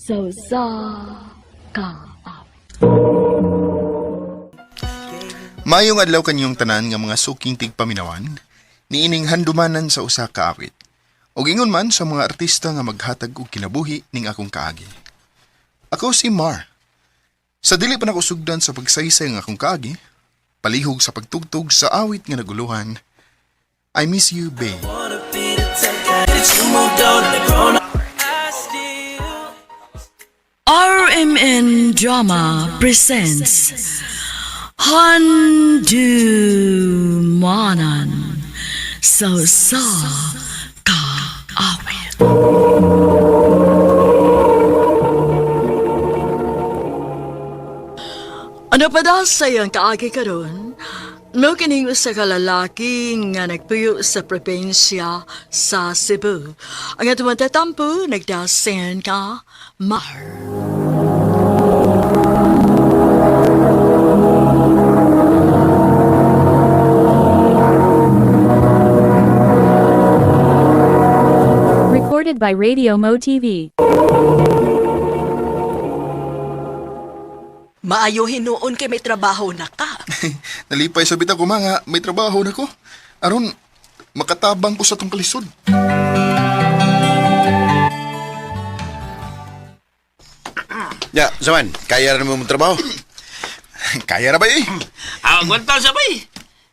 Sa usa ka awit. Mayong adlaw kanyong tanan nga mga suking tigpaminawan, niining handumanan sa usa ka awit. Og ingon man sa mga artista nga maghatag og kinabuhi ning akong kaagi. Ako si Mar. Sa dili pa nako sugdan sa pagsaysay ng akong kaagi, palihog sa pagtugtog sa awit nga naguluhan, I Miss You, Babe. RMN Drama presents Handumanan sa usa ka awit. Ano pa daw sa iyang kaagi karon? Mao kining usa ka lalaki nga nagpuyo sa probinsya sa Cebu. Ang atong tatampo nagdasen ka Mar. Recorded by Radio Mo TV. Maayo hinuon kay may trabaho na ka. Nalipay sa bitaw ko mga may trabaho na ko. Aron makatabang ko sa tong kalisod. Ya, Saman, kaya rin mo mong trabaho. Kaya ra ba eh? Ah, aguanta sabay.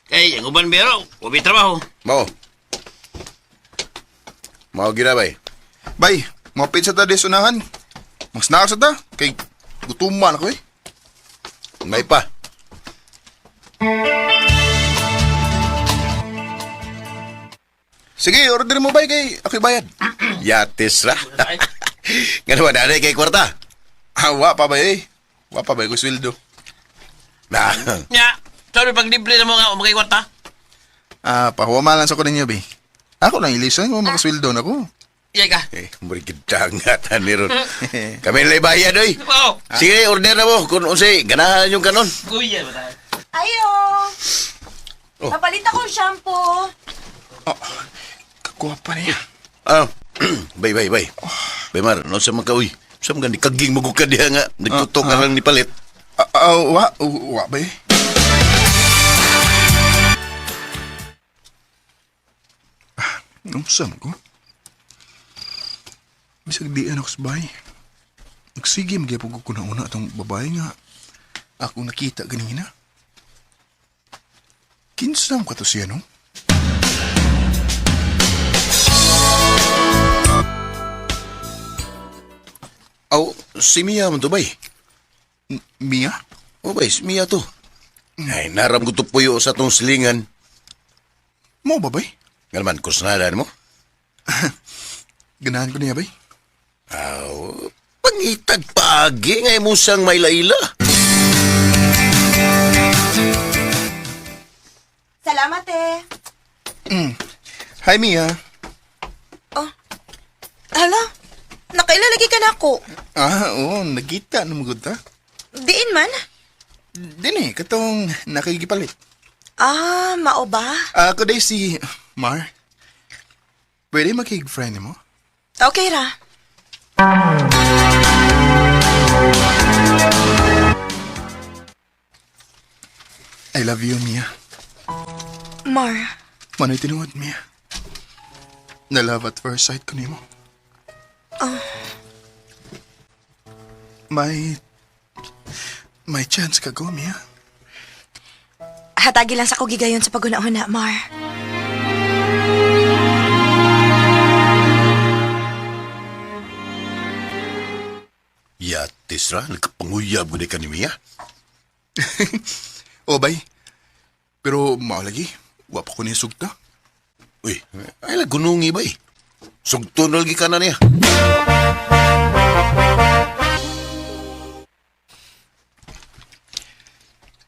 Kay ang uban biro, wabi trabaho. Mao. Mao ginabay. Bay, mapit sa ta des unahan. Mas sa ta kay gutuman ako eh. May pa. Sige, order mo bay kay ako'y bayad. Yatis ra. Nga naman, nanay kay kwarta. Ah, wa pa bay eh. Wa pa bay ko sweldo. Na. Nya, sorry pag libre na mo nga umakay kwarta. Ah, pahuwa lang sa ko ninyo bay. Ako lang ilisan ko makasweldo na ko. Iya ka. Eh, murigid tangatan ni Ron. Kami nila'y bayad, oy. Oo. Sige, order na mo. Kung unsay, ganahan yung kanon. Kuya ba tayo? Ayo! Oh. Papalit akong shampoo. Oh, kakuha pa niya. Ano? Bay, bay, bay. Bay, Mar, no sa mga uy. Sa mga kaging magukad diha nga. Nagtutok ka lang ni palit. Ah, ah, wa, wa bay. Ah, unsa man ko? Bisag di ako sa bahay. Nagsige magyapog ko na una atong babae nga ako nakita ganina. Kinsa man ka to siya, no? Aw, si Mia man to, bay. Mia? O, bay, si Mia to. Ay, naram ko to puyo sa tong silingan. Mo ba, bay? Nga naman, kusnadan mo. Ganahan ko niya, bay. Aw, pangitag paagi nga mo siyang may laila. Salamat eh. Hi, Mia. Hala, nakailalagay ka na ako. Ah, oo, nagkita na magod ta. Diin man. Dini, katong nakikipalit. Ah, mao ba? Ako day si Mar. Pwede makig-friend mo? Okay ra. I love you, Mia. Mar, Manoy tinuod, Mia. Na love at first sight ko nimo. May... May chance ka go, Mia. hatagi lang sa kugigayon sa pagunahon na, Mar. Yatis ra, nagkapanguyab ko ka ni Mia. O, bay. Pero mao lagi, wa pa ko niya sugta. Uy, ay la gunungi bay. Sugton lagi ka na niya.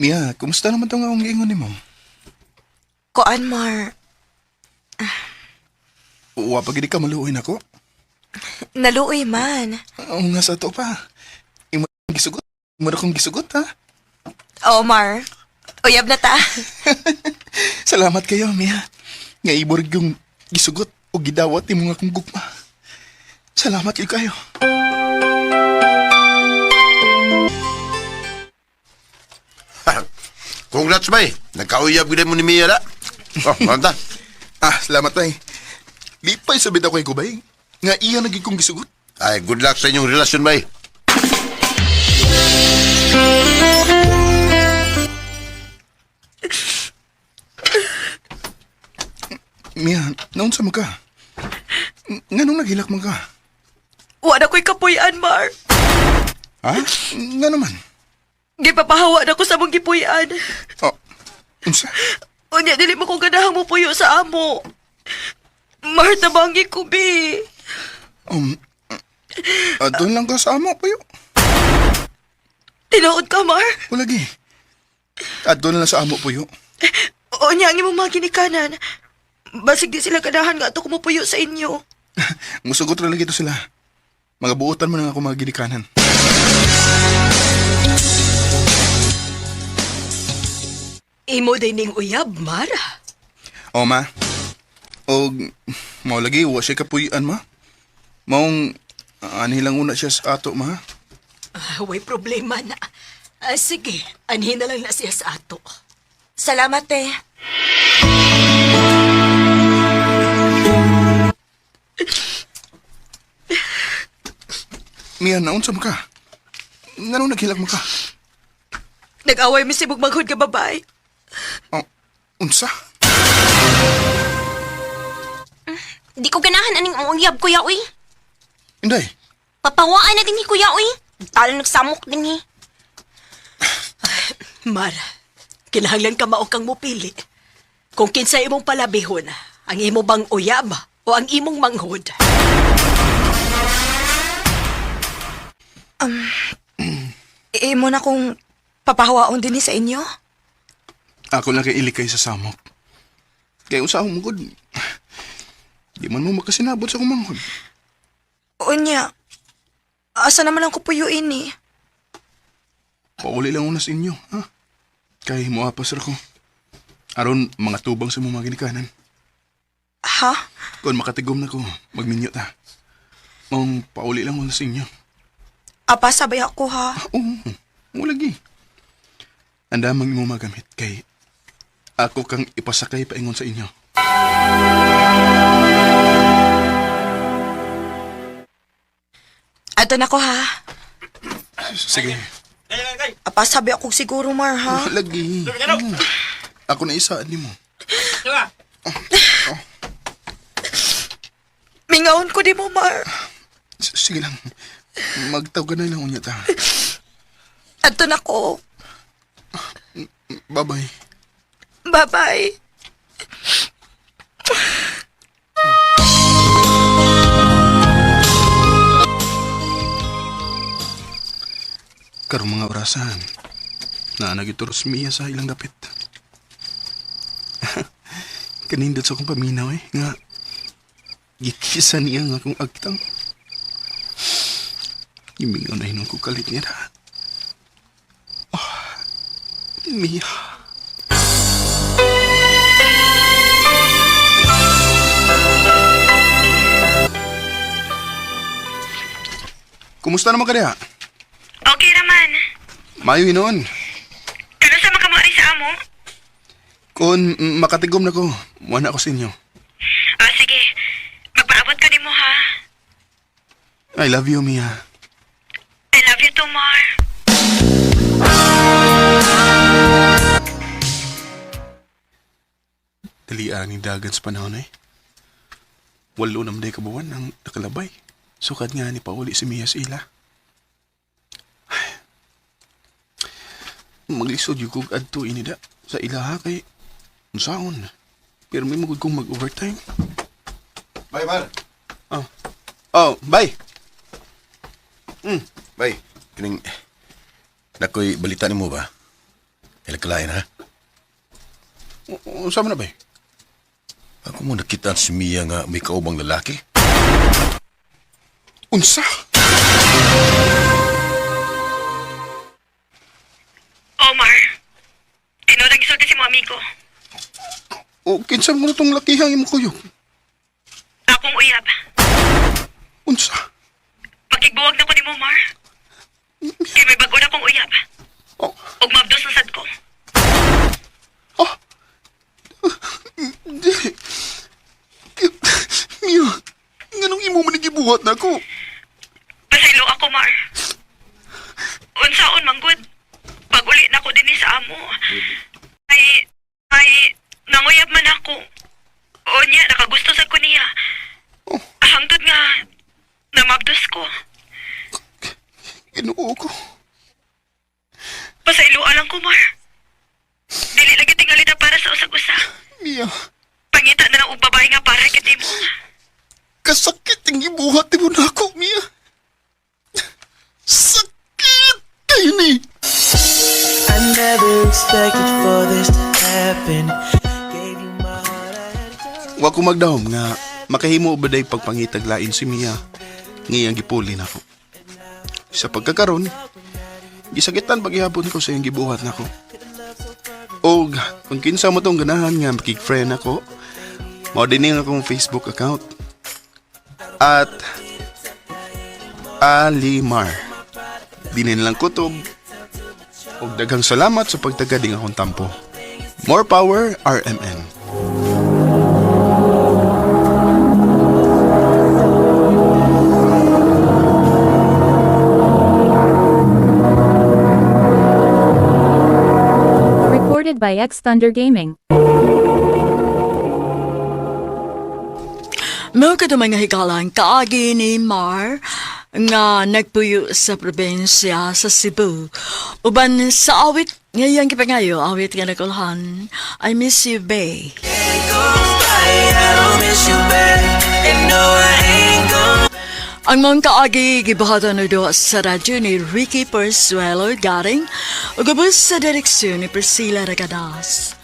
Mia, kumusta naman tong akong giingon nimo? Koan, Mar. Wa pa gid ka maluoy nako. Naluoy man. Oo nga sa to pa. Imo gisugot. Imo na kong gisugot, ha? Oh, Mar. Uyab na ta. Salamat kayo, Mia. Nga iborg yung gisugot o gidawat imong akong gugma. Salamat kayo kayo. Congrats, bay. Nagkauyab gid mo ni Mia da. Oh, manta. Ah, salamat tay. Lipay sa bitaw kay Kubay. Nga iya naging kong gisugot. Ay, good luck sa inyong relasyon, bay. Mia, naunsa man ka? Nga nung naghilak man ka? Wa na ko'y kapuy-an, Mar. Ha? Nga naman. Gipapahawa na ko sa mong gipuy-an. Oh, unsa? Unya, dili mo ko ganahang mupuyo sa amo. Mar, tabangi ko, bi. Doon lang ka sa amo, puyo. Tinuod ka, Mar. Wala gi. At doon lang sa amo, puyo. Unya, ang imong mga ginikanan. Basig di sila ganahan nga ato kumupuyo sa inyo. Musugot ra lagi to sila. Mga buotan mo na nga ako mga ginikanan. Imo din ning uyab, Mar. O, ma. O, mao lagi, wa siya kapuyan, ma. Maong, anhi lang una siya sa ato, ma. Ah, way problema na. Ah, sige, anhin na lang na siya sa ato. Salamat, te. Mia, naunsa mo ka? Nganong naghilak mo ka? Nag-away mi si Bugmaghod ka babae. Oh, unsa? Di ko ganahan aning uyab, kuya, uy. Inday, Papawaan na din ni kuya, uy. Talo nagsamok din eh. Mar, kinahanglan ka mao kang mupili. Kung kinsa imong palabihon, ang imo bang uyab o ang imong manghod. Imo na kong papahawaon din ni sa inyo. Ako lang kay ilikay sa samok. Kaya unsa akong mugod. Di man mo makasinabot sa kumanghod. Unya, asa naman ang kupuyuin ni? Pauli lang una sa inyo, ha? Kay moapas ra ko. Aron mga tubang sa mga ginikanan. Ha? Kung makatigom na ko, magminyo ta. Maong pauli lang una sa inyo. Apa, sabay ako ha. Oo, oh, lagi. Ang damang imo magamit kay ako kang ipasakay paingon sa inyo. Ato na ko ha. Sige. Apa, sabi ako siguro, Mar, ha? Lagi. Ako na isa ni mo. Mingaon ko di mo, Mar. Sige lang. Magtawag ka na lang unya ta. Ato na ko. Bye-bye. Bye-bye. Karong mga orasan, naa nagituros Mia sa ilang dapit. Kanindot sa akong paminaw eh, nga gikisa niya nga akong agtang. Imingaw na hinong ko kalit niya na. Oh, Mia. Kumusta naman ka diha? Okay naman. Mayo hinoon. Kano sa makamuari sa amo? Kung makatigom na ko, muana ako sa inyo. Ah, sige. Magpaabot ko nimo ha. I love you, Mia. I love you too, Mar. Dalian ni dagan sa panahon eh. Walo naman day kabuwan ang nakalabay. Sukad nga ni Pauli si Mia sa ila. Ay. Maglisod yung kog adto inida sa ilaha kay unsaon. Pero may magud kong mag-overtime. Bay, Mar. Oh. Oh, bye. Bay, kining nakoy balita nimo ba? Ilakalain ha. Unsa man na bay? Ako mo nakita si Mia nga may kaubang lalaki. Unsa? Omar. Tinuod ang gisulti si mo amigo. O kinsa mo na tong lakihang imong kuyog? Akong uyab. Unsa? Makigbuwag na ko nimo, Mar. Kay may bago na kong uyab. Oh, Ug mabdos na sad ko. Di. Mia, nganong imo man gibuhat na ako? Pasaylo ako, Mar. Unsaon man gud. Pag uli na ko dinhi sa amo. Ay, ay, nanguyab man ako. O niya, nakagusto sa ko niya. Hangtod nga, namabdos ko. Ginoo ko. Pasaylo lang ko, Mar. Dili lagi tingali na para sa usag-usa. Mia, Pangita na lang og babae nga para kay mo. kasakit ang gibuhat mo na ako, Mia. Sakit kayo ni. I never expected for this to happen. Gave you my heart, I had to Wa ko magdahom nga makahimo ba day pagpangitag lain si Mia ngayang gipuli nako. Sa pagkakaron, gisakitan paghihapon ko sa iyang gibuhat nako. Og kung kinsa mo tong ganahan nga makig-friend ako, mao din ang akong Facebook account. At Alimar. Dinin lang kutob. Og daghang salamat sa pagtagading akong tampo. More power, RMN. Recorded by X Thunder Gaming. Mao kadto mga higalang kaagi ni Mar nga nagpuyo sa probinsya sa Cebu. Uban sa awit ngayang gipangayo awit nga nakulhan, I Miss You Bay. go by. I don't miss you, babe. And no, I ain't gon' Ang mga kaagi gibuhatan na duha sa radyo ni Ricky Persuelo Garing ug ubos sa direksyon ni Priscilla Regadas.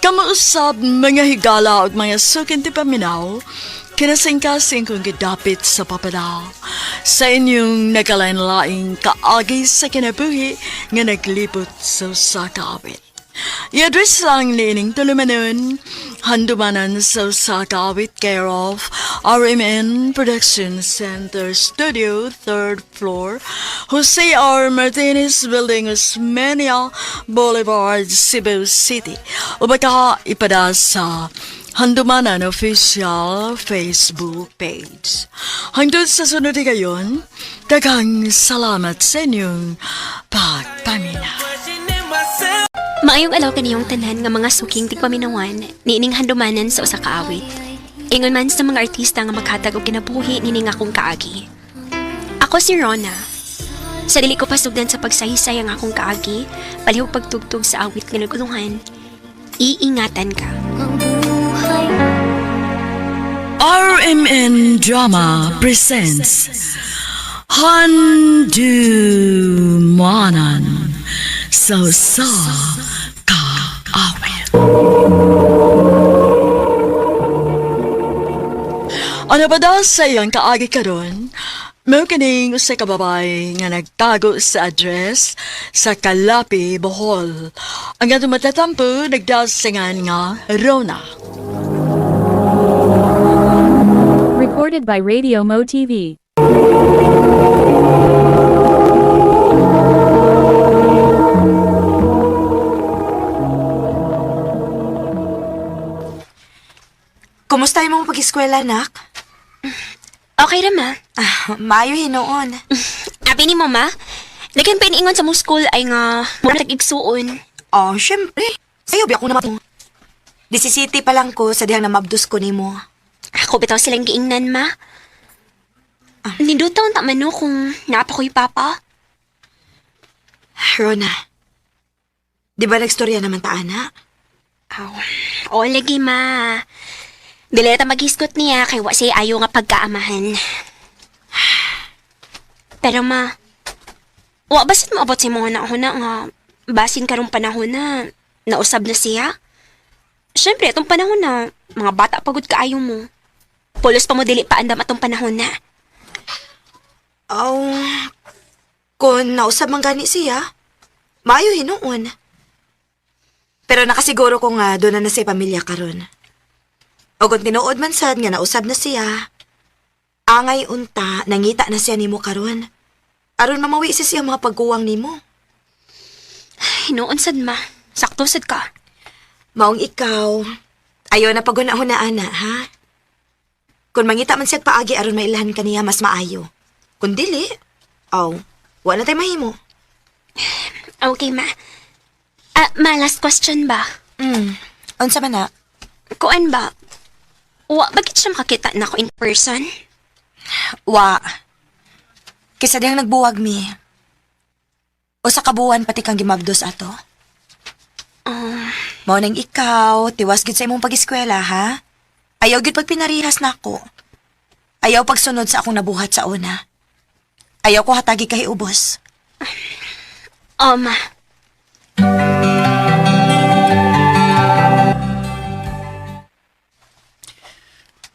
Kamausab mga higala ug mga sukin ti paminaw, kinasingkasing kong gidapit sa papada. Sa inyong nagkalain-laing kaagi sa kinabuhi nga naglibot sa usa ka awit. I-address lang niining tulumanon, handumanan sa usa ka awit, care of RMN Production Center Studio, 3rd floor, Jose R. Martinez Building, Osmeña Boulevard, Cebu City. O baka ipada sa Handumanan Official Facebook page. Hangtod sa sunod gayon, daghang salamat sa inyong pagpaminaw. questioning myself. Maayong alaw kaniyong tanan nga mga suking tigpaminawan niining handumanan sa usa ka awit. Ingon man sa mga artista nga maghatag og kinabuhi nining akong kaagi. Ako si Rona. Sa dili ko pasugdan sa pagsaysay ang akong kaagi, palihog pagtugtog sa awit nga nagulungan, iingatan ka. RMN Drama presents Handumanan sa sa kaawit. Ano ba daw sa iyang kaagi karon? Mao kining usa ka babae nga nagtago sa address sa Kalapi, Bohol. Ang atong matatampo nagdasingan nga Rona. Recorded by Radio Mo TV. Kumusta imong pag-eskwela, nak? Okay ra ma. Ah, maayo hinuon. Abi ni mo ma, lagyan pa ingon sa mong school ay nga mura tag igsuon. Oh, syempre. Sayo bi ako naman. Disisiti pa lang ko sa dihang namabdos ko nimo. Ako bitaw silang giingnan ma. Nindutaw ta man no kung naapa ko'y papa. Rona. Di ba nagstorya naman ta, ana? Aw, oo lagi ma. Dili ta maghisgot niya kay wa siya ayo nga pagkaamahan. Pero ma, wa basit moabot sa imong huna nga basin karong panahon na nausab na siya. Syempre, atong panahon na mga bata pagod kaayo mo. Pulos pa mo dili pa andam atong panahon na. Oh, kung nausab man gani siya, maayo hinuon. Pero nakasiguro ko nga doon na na siya pamilya karon. O kung tinuod man sad nga nausab na siya, angay unta, nangita na siya nimo karon. Aron mamawi si siya mga pagkuwang nimo. Hinuon sad ma. Sakto sad ka. Maong ikaw, Ayaw na paghuna-huna, ana, ha? Kung mangita man siya'g paagi aron mailhan kaniya mas maayo. Kung dili, aw, wa na tay mahimo. Okay, ma. Ah, ma, last question ba? Unsa man na? Kuan ba? Wa, bakit siya makakita na ako in person? Wa. Kaysa dihang nagbuwag mi. O sa kabuan pati kang gimabdos ato. Mao nang ikaw, tiwas gid sa imong pag-eskwela, ha? Ayaw gid pag pinarihas nako. Ayaw pagsunod sa akong nabuhat sa una. Ayaw ko hatagi kay ubos. Oh, ma.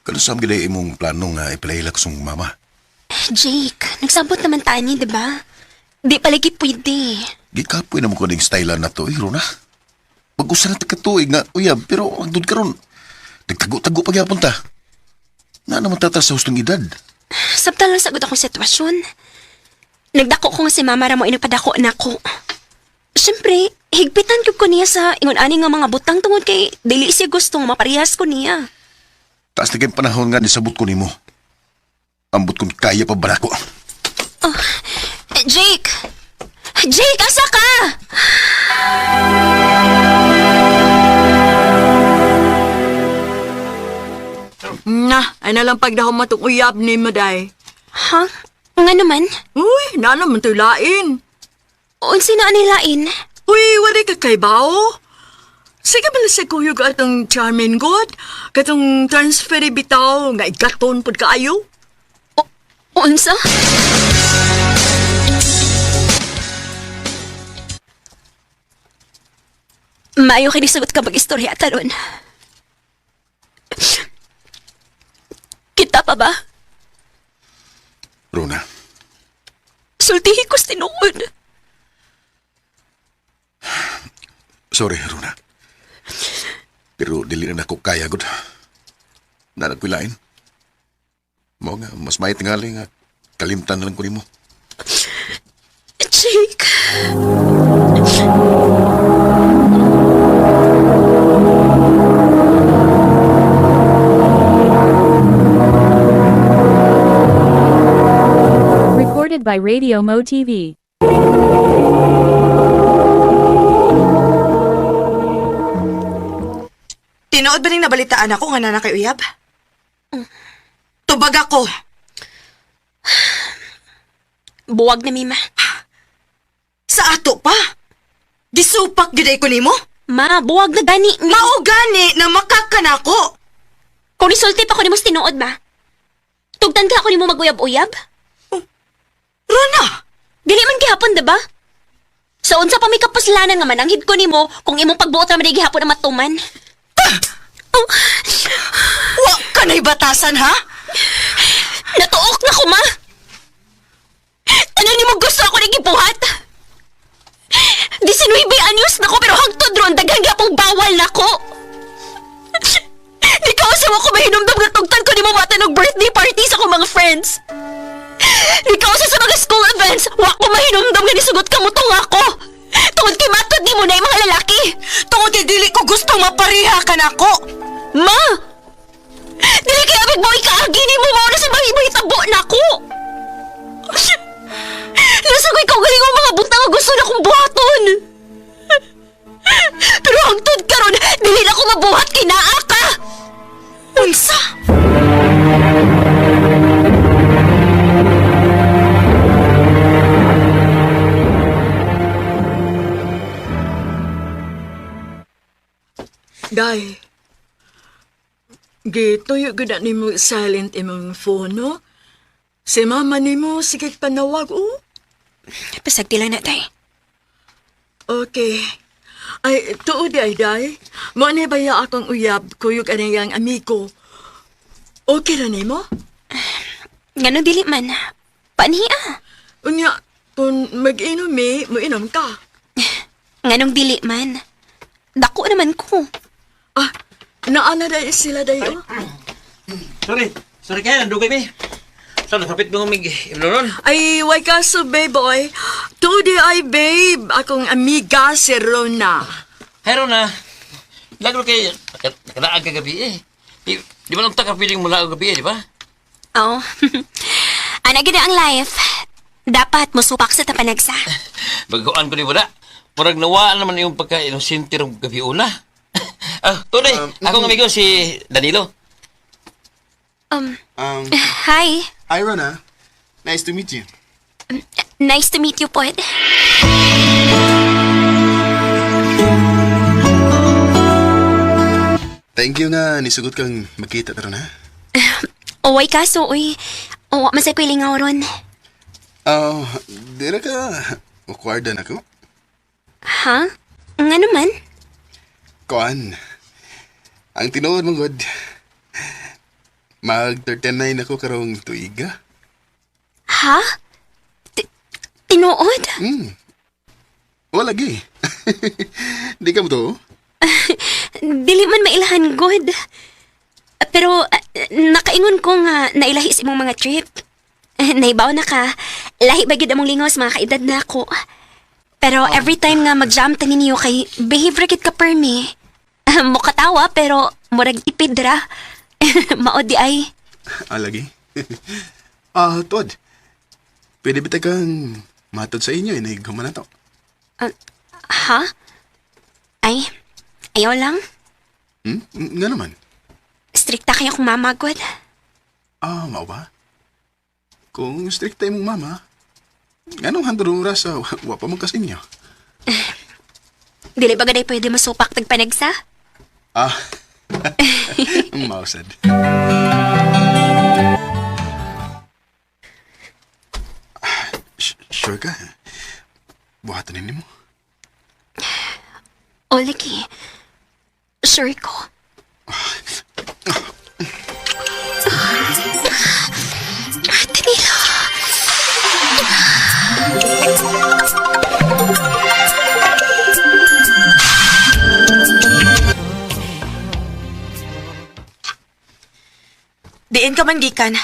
Kanusam gid ay imong plano nga ipalahilak sa mama. Jake, nagsabot naman tayo ni, di ba? Di palagi pwede. Gikapoy na mo ko ning style na to, eh, Rona. Pag-usa na katuig nga, uyab, pero ang dud karon, nagtago-tago pa gyapon ta. Na naman tata sa hustong edad. Sabta lang sagot akong sitwasyon. Nagdako ko nga si mama ra mo inagpadako na ko. Siyempre, higpitan gyud ko niya sa ingon ani nga mga butang tungod kay dili siya gusto nga maparehas ko niya. Taas na kayong panahon nga nisabot ko nimo. Ambot kung kaya pa ba nako. Eh, Jake! Jake, asa ka? Na, ay nalang pagdahom matong uyab ni mo, day. Ha? Nga naman? Uy, na naman to'y lain. Unsi na anilain? Uy, wala ka kay bao. Sige ba sa kuyog atong charming god? Katong transfer bitaw nga igaton pud kaayo. Unsa? Maayo kay nisagot ka mag-istorya taron. Kita pa ba? Rona, Sultihi ko sa tinuod. sorry, Rona. Pero dili na nako kaya gud. Nanag ko'y lain. Mao nga, mas may tingali nga kalimtan na lang ko nimo. Jake. Recorded by Radio Mo TV. Tinuod ba ning nabalitaan ako nga nana kay uyab? Tubag ako. Buwag na, Mima. Sa ato pa. Gisupak gid ay ko nimo. Ma, buwag na gani. Mi. Mao gani na makakanako. Kung nisulti pa ko nimo sa tinuod, ma. Tugtan ka ako nimo maguyab-uyab? Rona, Dili man gihapon, diba? Sa unsa pa may kapuslanan nga mananghid ko nimo kung imong pagbuot ra man gihapon ang matuman. Oh, wa ka na'y batasan ha? natuok na ko, ma. Ano nimo gusto ako ni gibuhat? 19 anyos na ko pero hangtod ron daghan gyapong bawal nako. Di ka usawa ko mahinumdum nga tugtan ko nimo matan og birthday party sa akong mga friends. Di ka usa sa mga school events, wa ko mahinumdum nga nisugot ka mo ako. Tungod kay matod nimo na yung mga lalaki. Tungod kay dili ko gustong mapareha ka nako. Ma! Dili kay abig mo ikaagi nimo mao na sa mahitabo nako. Nasa ko ikaw galing ang mga butang nga gusto na kong buhaton. Pero hangtod karon, dili na ko mabuhat kay naa ka. Unsa? Day. Gituyo gud na nimo silent imong phone, no? Si mama nimo sige panawag, oh. Pasagdi lang na tay. Okay. Ay, tuod di ay, day. Mo ni baya akong uyab, kuyog anayang amigo. Okay ra nimo? Ngano dili man. Panhi ah. Unya, kung mag-inom eh, moinom ka. Nganong dili man. Dako naman ko. Ah, naana day sila day, oh. Sorry, sorry kayo, nandugay mi. Sa nasapit mo mig imnoron. Ay, way kaso, babe, boy. Tuod di ay, babe, akong amiga si Rona. Hey Rona. Lagro kay Nakalaag kagabi eh. Di ba lang ta ka feeling mula gabi eh, di ba? Oo. Ana gid ang life. Dapat mosupak sa tapanagsa. Baguan ko ni wala. Murag nawaan naman yung pagka-inosente rong gabi una. Ah, tunay, akong amigo si Danilo. Hi. Hi, Rona. Nice to meet you. Nice to meet you, Pod. Thank you nga nisugot kang magkita tara na. Uway kaso, uy. Uwa man sa kuilingaw ron. Oh, di na ka awkward na ako. Ha? Nga naman? Kuan. Ang tinuod mo god. Mag 39 ako karong tuiga. Ha? Tinuod? Wala gi. Di ka mo to? Dili man mailhan, good. Pero nakaingon ko nga nailahi sa imong mga trip. Naibaw na ka. Lahi ba gyud among lingaw sa mga kaedad na ako. Pero every time nga mag-jam ta ninyo kay behave ra gyud ka permi. Mukatawa pero murag tipid ra. Mao di ay. Ah, lagi. Tod. Pwede ba kang matod sa inyo? Inig na to. Ha? Ay, ayaw lang. Hmm? Nga naman. Strikta kayo kung mamagod. Ah, mao ba? Kung strict tayo mong mama, anong handro oras sa wa pa man kas inyo? Dili ba gaday pwede masupak tagpanagsa? Ah, mausad. Sure ka? Buhatan ninyo mo. O lagi. Sure ko. Danilo. Diin ka man gikan.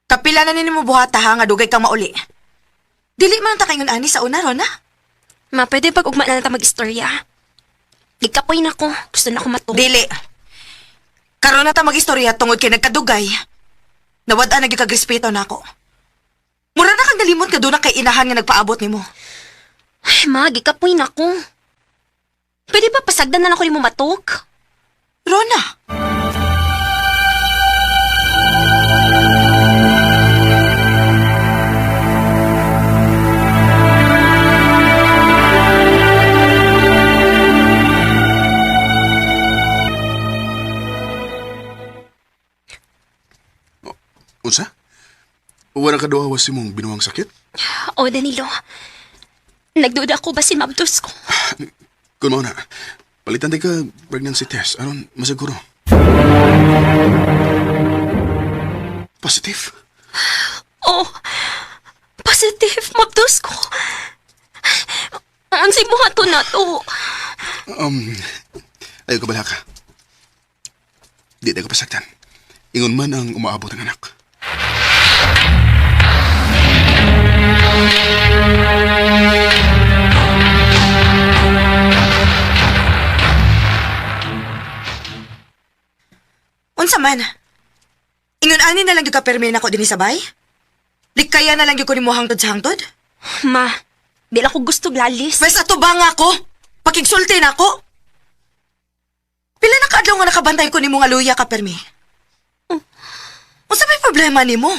Kapila na nini mo buhata ha nga dugay kang mauli. Dili man ta kaingon ani sa una ron ha. Ma, pwede pag ugma na lang ta mag-istorya. Gikapoy na ko. Gusto na ko matulog. Dili. Karon na ta magistorya tungod kay nagkadugay. Nawad-an na gyud kag respeto nako. Mura na kang nalimot ka doon kay inahan nga nagpaabot nimo. Ay, ma, gikapoy na ko. Pwede ba pasagdan na lang ko nimo matug? Rona. Unsa? Wala ka duha si mong binuang sakit? O, Danilo. Nagduda ako ba si Mabdos ko? Kung mao na, palitan tayo ka pregnancy test. Aron, masiguro. Positive? Oh, positive, mabdos ko. Ang buhato na to. Ayaw ka bala ka. Di tayo pasaktan. Ingon man ang umaabot ang anak. Unsa man? Ingon ani na lang gyud ka permi nako dinhi sa bay? Likaya na lang gyud ko nimo hangtod sa hangtod? Ma, di lang ko gusto lalis. Pwes ato ba nga ako? Pakigsulti na ako? Pila na kaadlaw nga nakabantay ko nimo nga luya ka permi? Unsa may problema nimo?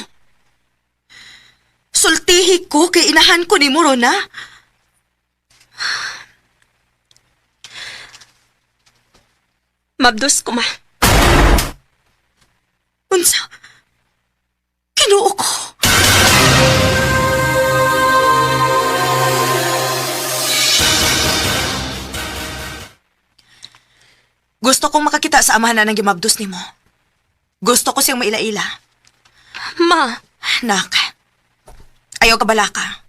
Sultihi ko kay inahan ko nimo Rona. Mabdos ko, ma. Unsa? Kinuo ko. Gusto kong makakita sa amahan na ng gimabdos nimo. Gusto ko siyang maila-ila. Ma, Nak, ayaw ka balaka.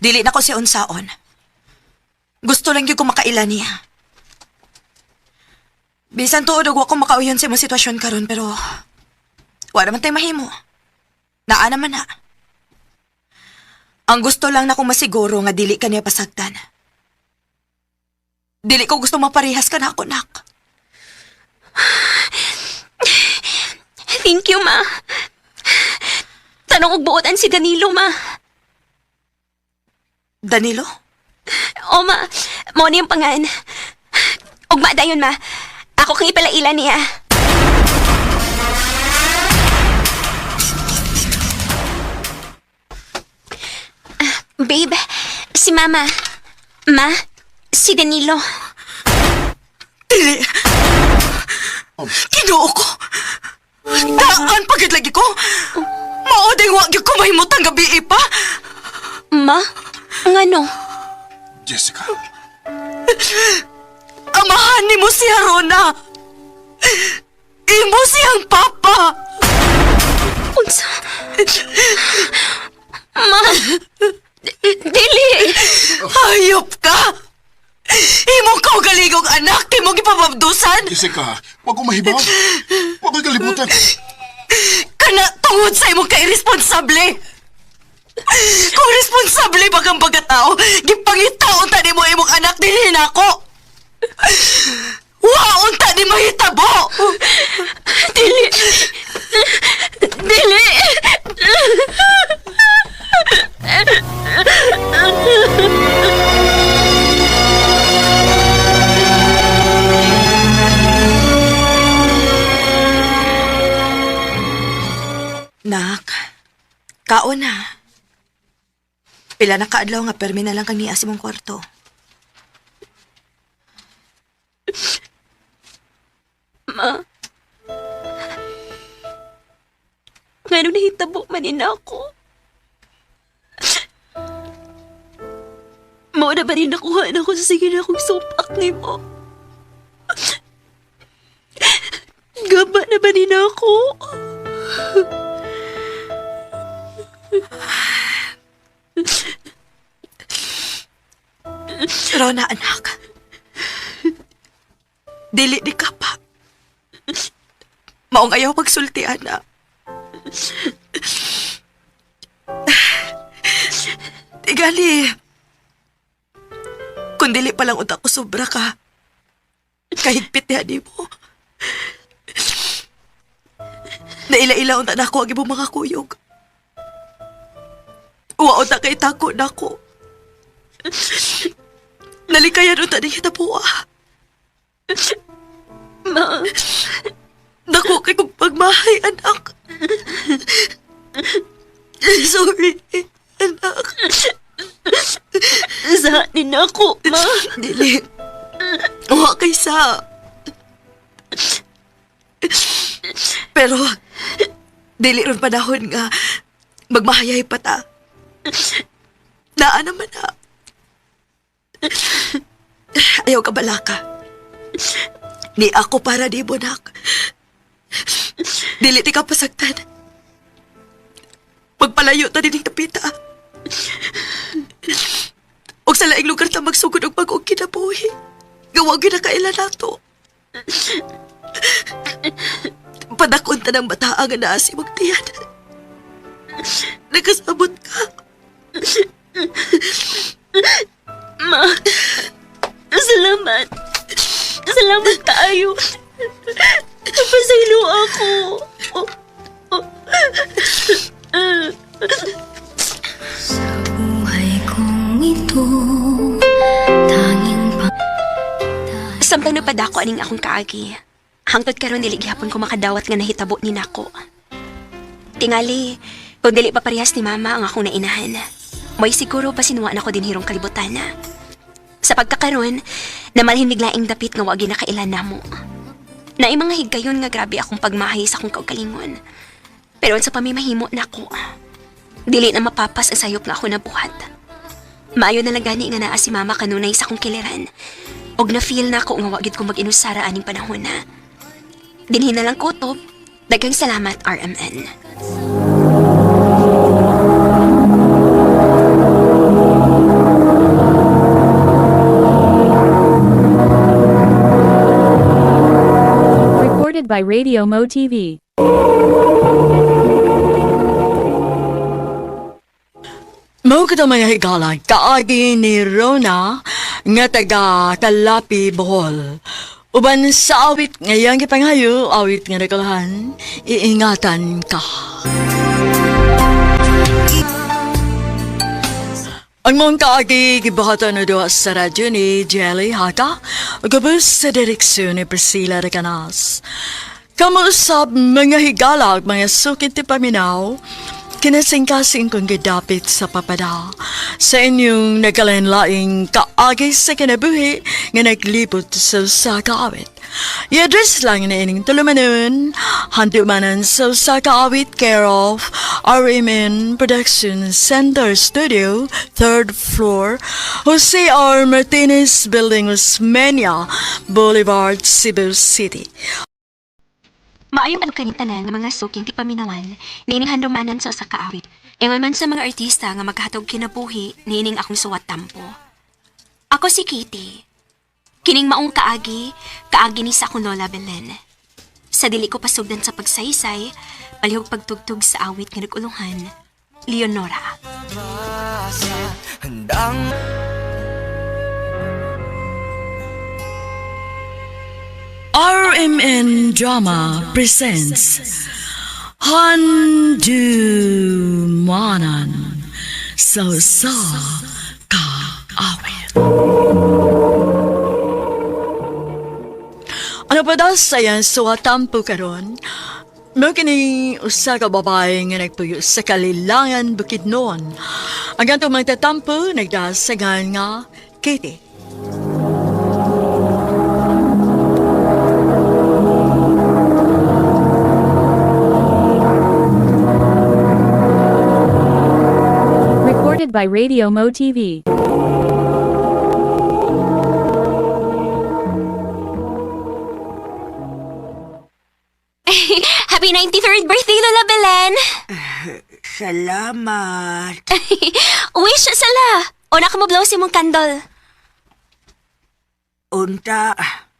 Dili na ko siya unsaon. Gusto lang gyud ko makaila niya. Bisan tuod og wa ko makauyon sa imong sitwasyon karon pero wala man tay mahimo. Naa naman na. Ang gusto lang na kong masiguro nga dili ka niya pasagdan. Dili ko gusto maparehas ka na ako, nak. Thank you, ma. Tanong og buotan si Danilo, ma. Danilo? O, ma. Mao ni ang pangan. Ugma dayon, ma. Ako kang ipalaila niya. Ah, babe, si Mama. Ma, si Danilo. Dili. Ginoo ko. Daan pagid lagi ko. Mao day wa gyud ko mahimutang gabi pa. Ma? Ngano? Jessica. Amahan nimo si Harona. Imo siyang papa. Unsa? Ma! Dili! Hayop ka. Imo kaugalingong anak, imong gipababdusan. Jessica, wag ko mahibaw. Wag ko'y kalibutan. Kana tungod sa imong kairesponsable. Kung responsable ba kang pagkatao, gipangitaon ta nimo imong anak dinhi nako. Waon ta ni mahitabo. Dili! Dili! Nak, kaon na. Pila na kaadlaw nga permi na lang kang niya sa imong kwarto. Ma. Ngano nahitabo man ina ako? Mao na ba rin nakuha na ako sa sige na akong supak ni mo? Gaba na ba rin ako? Rona, anak. Dili di ka pa. Maong ayaw pagsulti, anak. Tigali. Kung dili pa lang unta ko sobra ka, kahigpit niya di mo. Naila-ila unta na ako ang imong mga kuyog. Wa unta kay tako nako. Nalikayan unta ni kita po ah. Ma, Dako kay kong pagmahay, anak. Sorry, anak. sa ni na ako, ma. Dili. Wa kay sa. Pero, dili ron panahon nga magmahayay pa ta. Naa naman na. Ayaw ka balaka. Ni ako para di mo, nak. Dili ti ka pasagtan. Pagpalayo ta dining tapita. Og sa laing lugar ta magsugod og bag-ong kinabuhi. Gawa gyud na kaila nato. Padakon ta ng bataa nga naa si Magtiyan. Nakasabot ka. Ma, salamat. Salamat kaayo. Napasaylo ako. Samtang napadako aning akong kaagi. Hangtod karon dili gihapon ko makadawat nga nahitabo ni nako. Tingali, kung dili pa parehas ni mama ang akong nainahan. May siguro pa sinuwa na ko din hirong kalibutan na. Sa pagkakaroon, namalhin biglaing dapit nga wagi na kailan namo. Naay mga higayon nga grabe akong pagmahay sa akong kaugalingon. Pero sa pamimahimo nako, dili na mapapas ang sayop nga ako nabuhat. Maayo na lang gani nga naa si mama kanunay sa akong kiliran. Og na-feel na ako nga wa gid ko mag-inusara aning panahon na. Dinhi na lang kutob. Daghang salamat, RMN. Recorded by Radio Mo TV. Mao kita mga higala, kaagi ni Rona nga taga Kalapi, Bohol. Uban sa awit ngayang gipanghayo, awit nga nagkalahan, iingatan ka. Ang mong kaagi gibuhatan na duha sa radyo ni Jelly Haka, gabos sa direksyon ni Priscilla Recanas. Kamuusap mga higalag, mga sukit ti paminaw, kinasingkasing kong gidapit sa papada. Sa inyong nagkalanlaing kaagi sa kinabuhi nga naglibot sa usa ka awit. I-address lang na ining tulumanon, handumanan sa usa ka awit care of RMN Production Center Studio, 3rd floor, Jose R. Martinez Building, Osmeña Boulevard, Cebu City. Maayong ano kaning tanan nga mga suking tipaminawan, niining handumanan sa usa ka awit. Ingon man sa mga artista nga maghatog kinabuhi, niining akong suwat tampo. Ako si Kitty. Kining maong kaagi, kaagi ni sa akong Lola Belen. Sa dili ko pasugdan sa pagsaysay, palihog pagtugtog sa awit nga nagulungan, Leonora. RMN Drama presents Handumanan sa usa ka awit. Ano pa daw sa yan suwatampo karon? Mao kini usa ka babae nga nagpuyo sa Kalilangan, Bukidnon. Ang gantong magtatampo nagdasagan nga Katie. Recorded by Radio Mo TV. Happy 93rd birthday, Lola Belen! Salamat. Wish sala! Una ka mo blow si mong candle. Unta,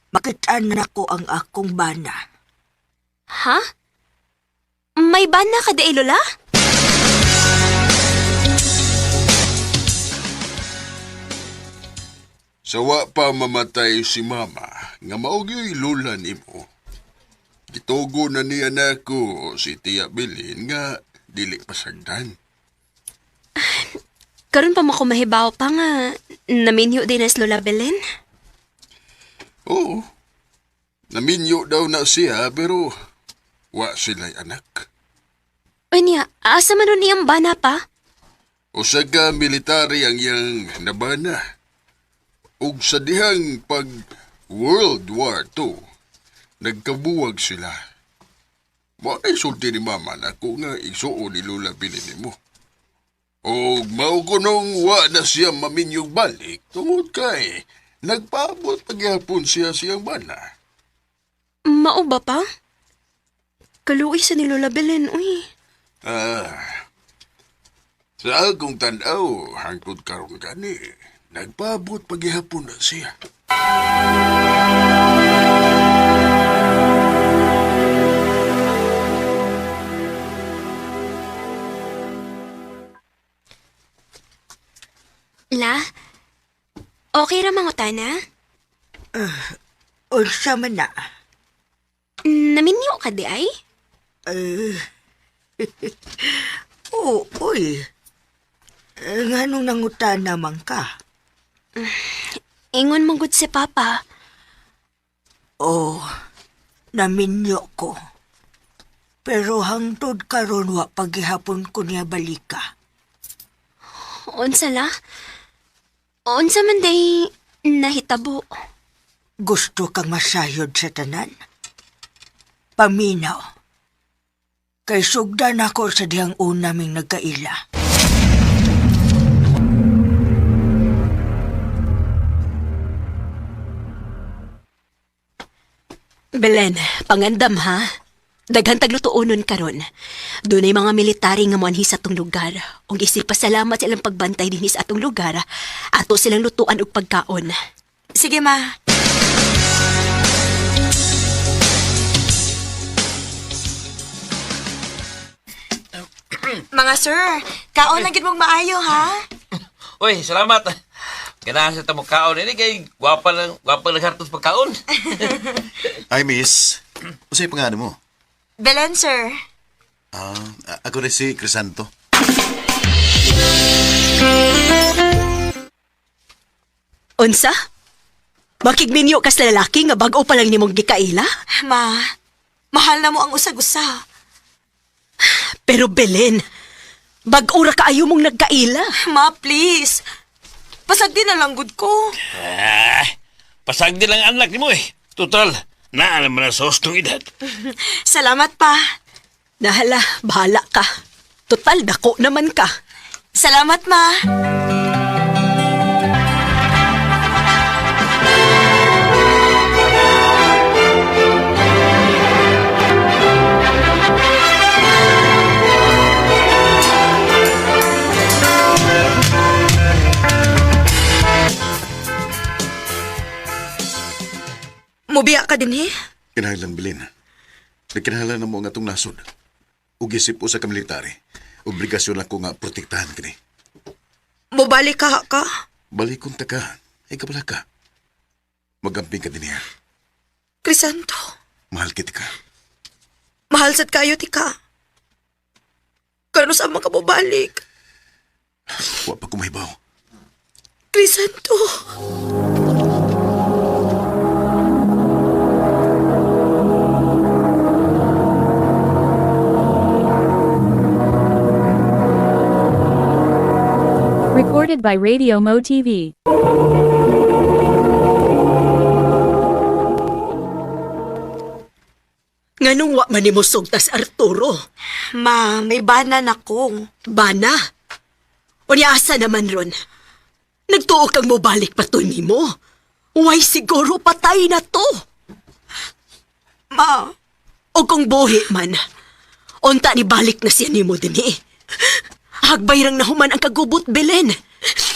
makitaan na ko ang akong bana. Ha? May ban na ka di, Lola? Sawa pa mamatay si mama, nga maugyo'y lula nimo. Gitugo na niya nako si Tia Bilin nga dili pasagdan. Karon pa mo ko mahibaw pa nga naminyo din as Lola Belen. Oo, naminyo daw na siya pero wa sila'y anak. Unya, asa man nun niyang bana pa? Usa ka military ang iyang nabana. Ug sa dihang pag World War II, nagkabuwag sila. Mao na sulti ni mama nako nga igsuon ni Lola Bilin nimo. Og mao ko nung wa na siya maminyog balik tungod kay nagpaabot pagyapon siya siyang bana. Mao ba pa? Kaluoy sa ni Lola Belen, uy. Ah, sa akong tan-aw, hangtod karon gani, nagpaabot pagyapon na siya. La, okay ra mangutana? Unsa man na. Naminyo ka di ay? Eh, oo, uy. Eh, nganong nangutan naman ka? Ingon mong good si Papa. Oh, naminyo ko. Pero hangtod karon wa paghihapon ko niya balika. Unsa la? Unsa man day nahitabo? Gusto kang masayod sa tanan? Paminaw. Kay sugdan ako sa dihang una ming nagkaila. Belen, pangandam ha. Daghan taglutuonon karon. Dunay mga military nga moanhi sa atong lugar. Ug isip pasalamat sa ilang pagbantay dinhi sa atong lugar. Ato silang lutuan og pagkaon. Sige, ma. Mga sir, kaon lang gid mong maayo, ha? Uy, salamat. Ganahan sa tamo kaon ini kay gwapa lang, gwapa lang hartos pagkaon. Ay, miss. Unsay pangalan mo? Belen, sir. Ah, ako rin si Crisanto. Unsa? Makigminyo ka sa lalaki nga bag-o pa lang nimong gikaila? Ma, mahal na mo ang usag-usa. Pero Belen, bag-o ra kaayo mong nagkaila. Ma, please. Pasag din na lang gud ko. Ah, pasag din lang anak nimo eh. Total, naa naman na sa hustong edad. Salamat pa. Nahala, bahala ka. Total, dako naman ka. Salamat, ma. Mubiya ka din, eh? Kinahanglan Bilin. Nagkinahanglan na mo ang atong nasod. Ug isip usa ka military. Obligasyon ako nga protektahan kini. Mubalik ka ka? Balikon ta ka. Ay kabala ka. Magamping ka din niya. Crisanto, Mahal kita ka. mahal sad kayo ti ka. Kano sa mga mubalik? Wa pa kumahibaw. Crisanto. Recorded by Radio Mo TV. Nganong wa man nimo sugtas Arturo? Ma, may bana na ko. Bana? Unya asa naman ron? Nagtuo kang mobalik pa to nimo? Way siguro patay na to. Ma, O kung buhi man, unta ni balik na siya nimo dinhi. Hagbay rang nahuman ang kagubot, Belen.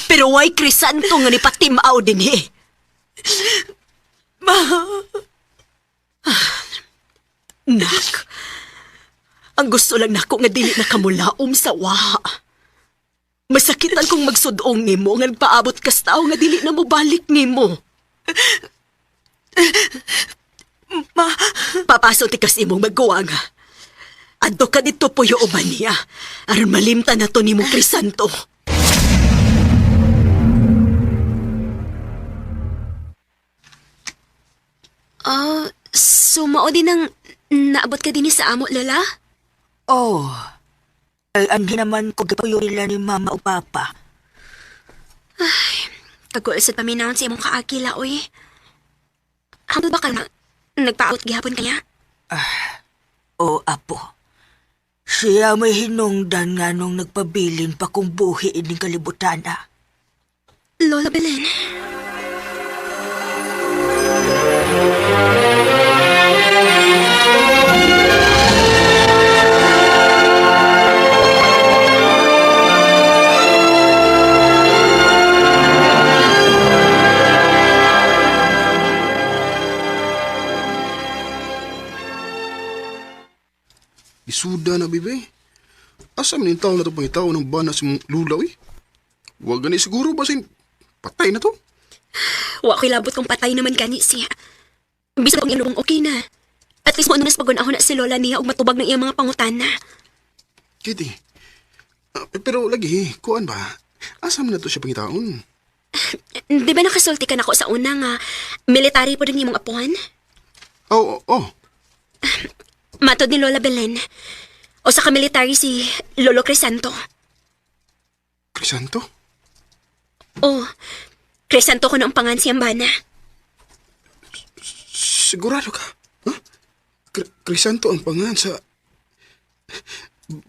Pero way Crisanto nga ni patimaw dinhi. ma. Nak, ang gusto lang nako nga dili na kamulaom sa waha. Masakitan kong magsudong nimo nga nagpaabot kas tao nga dili na mobalik nimo. Ma, Papaso ti kas imong magguwang. Adto ka dito puyo uban niya. Aron malimtan na to nimo Crisanto. Oh, so mao din ang naabot ka din sa amo, Lola? Oh. Ay, anhi naman ko gipayo nila ni mama o papa. Kagol sa paminawon sa imong kaagila, oy. Hangtod ba ka na nagpaabot gihapon kanya? O, apo. Siya may hinungdan nga nung nagpabilin pa kung buhi ining kalibutan ah. Lola Belen. Isuda na, bibe. Asa man yung tao na to pangitaw ng bana sa mong lulaw eh? Huwag gani siguro basin patay na to. Wa ko'y labot kung patay naman gani siya. Bisan kung iyang okay na. At least mo ano nas pagunahon na si Lola niya og matubag ng iyang mga pangutana. Kitty. Ah, pero lagi, kuan ba? Asa man na to siya pangitaon? Di ba nakasulti ka nako sa una nga military po rin imong apuhan? Oh, oh, oh. Matod ni Lola Belen. O sa ka-military si Lolo Crisanto. Crisanto? Oh, Crisanto ko noong pangan siyang bana. Sigurado ka? Huh? Crisanto ang pangan sa...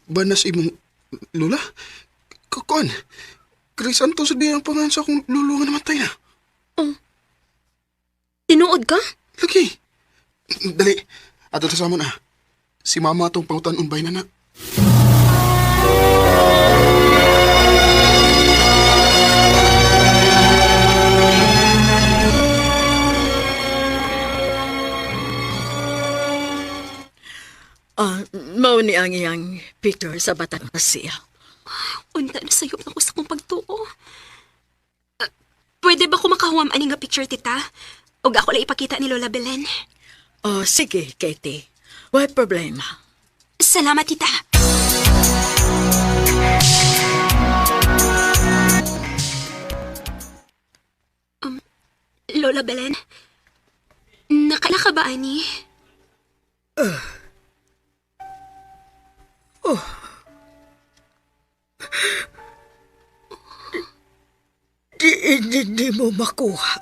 Banas imong lula? Kuan? Crisanto sa ang pangan sa akong lulo nga namatay na. Tinuod ka? Lagi. Dali. Ato ta sa amon ah. Si mama atong pangutan unbay na na. Ah, mao ni ang iyang picture sa batang siya. Unta na sayop na ko sa kong pagtuo. Pwede ba ko makahuam ani nga picture, tita? Og ako lang ipakita ni Lola Belen. Oh, sige, Katie. Way problema. Salamat, tita. Lola Belen, nakaila ka ba, ani? Oh. Diin hindi mo makuha.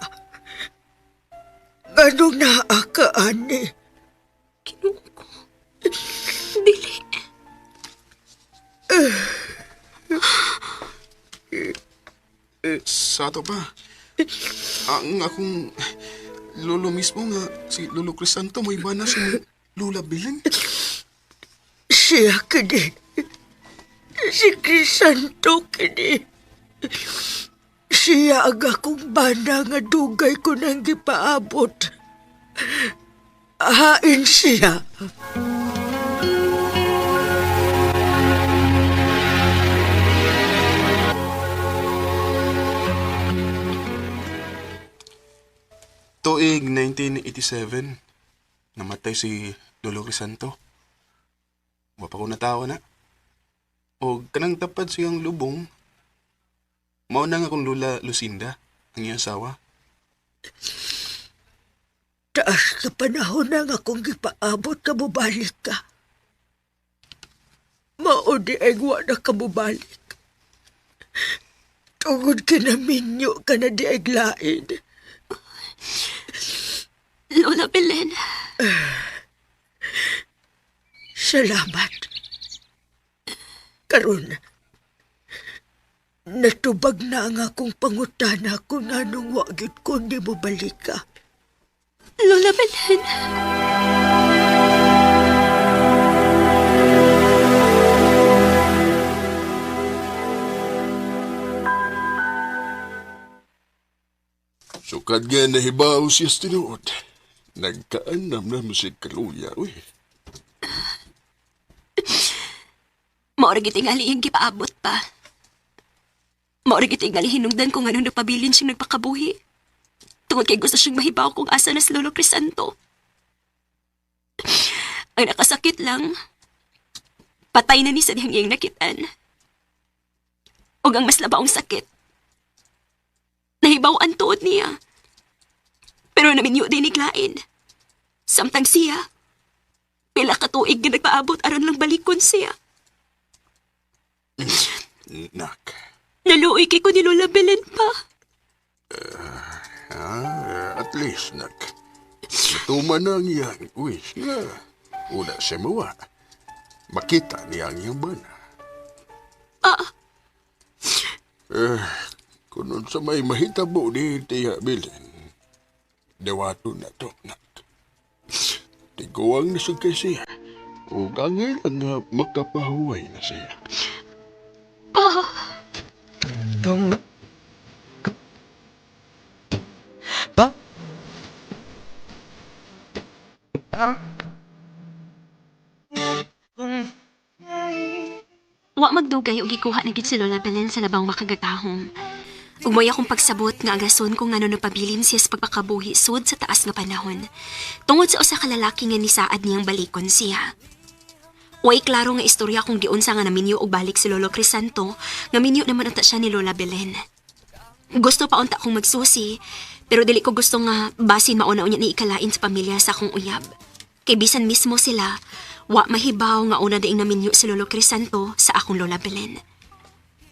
Anong naa ka, ani? Kinuha ko. Dili. Sa ato pa, ang akong lolo mismo nga, si Lolo Crisanto, may bana si Lola Belen. Siya kini. Si Crisanto kini. Siya ang akong bana nga dugay ko nang gipaabot. Hain siya. Tuig 1987, namatay si Lolo Crisanto. Wa pa ko natawa na. O kanang tapad siyang lubong, mao na nga akong Lola Lucinda, ang iyang asawa. Taas ka panahon na nga kung gipaabot ka mobalik ka. Mao di ay wa na ka mobalik. Tungod kinaminyo ka na di ay lain. Lola Belen, Salamat. Karon, natubag na ang akong pangutana kung anong wa gyud ko ni mo balik ka. Lola Belen. Sukad nga nahibaw siya sa tinuod. Nagkaanam na mo si Kaluya, uy. Maura gitingali iyang gipaabot pa. Maura gitingali hinungdan kung anong nagpabilin siyang nagpakabuhi. Tungod kay gusto siyang mahibaw kung asa na si Lolo Crisanto. Ang nakasakit lang, patay na ni sa dihang iyang nakitan. Og ang mas labaong sakit, nahibaw ang tuod niya. Pero naminyo din iglain. Samtang siya, pila ka tuig nga nagpaabot aron lang balikon siya. Nak. Naluoy kay ko ni Lola Belen pa. Ah, at least, nak. Natuman na ang iyang wish nga. Una siya mawa. Makita niya ang iyang bana. Ah, Eh, kung sa may mahitabo ni Tia Bilin, dewato na to, nak. Tiguang na siya kay siya. Ug angay lang nga makapahuway na siya. pa. Wa magdugay og gikuha na gid si Lola Belen sa labang makagagahom. Ug mo'y akong pagsabot nga ang rason kung ngano nagpabilin siya sa pagpakabuhi sud sa taas nga panahon. Tungod sa usa ka lalaki nga nisaad niyang balikon siya. Way klaro nga istorya kung giunsa nga naminyo og balik si Lolo Crisanto, nga minyo naman unta siya ni Lola Belen. Gusto pa unta kong magsusi, pero dili ko gusto nga basin mauna unya ni ikalain sa pamilya sa akong uyab. Kay bisan mismo sila, wa mahibaw nga una diing naminyo si Lolo Crisanto sa akong Lola Belen.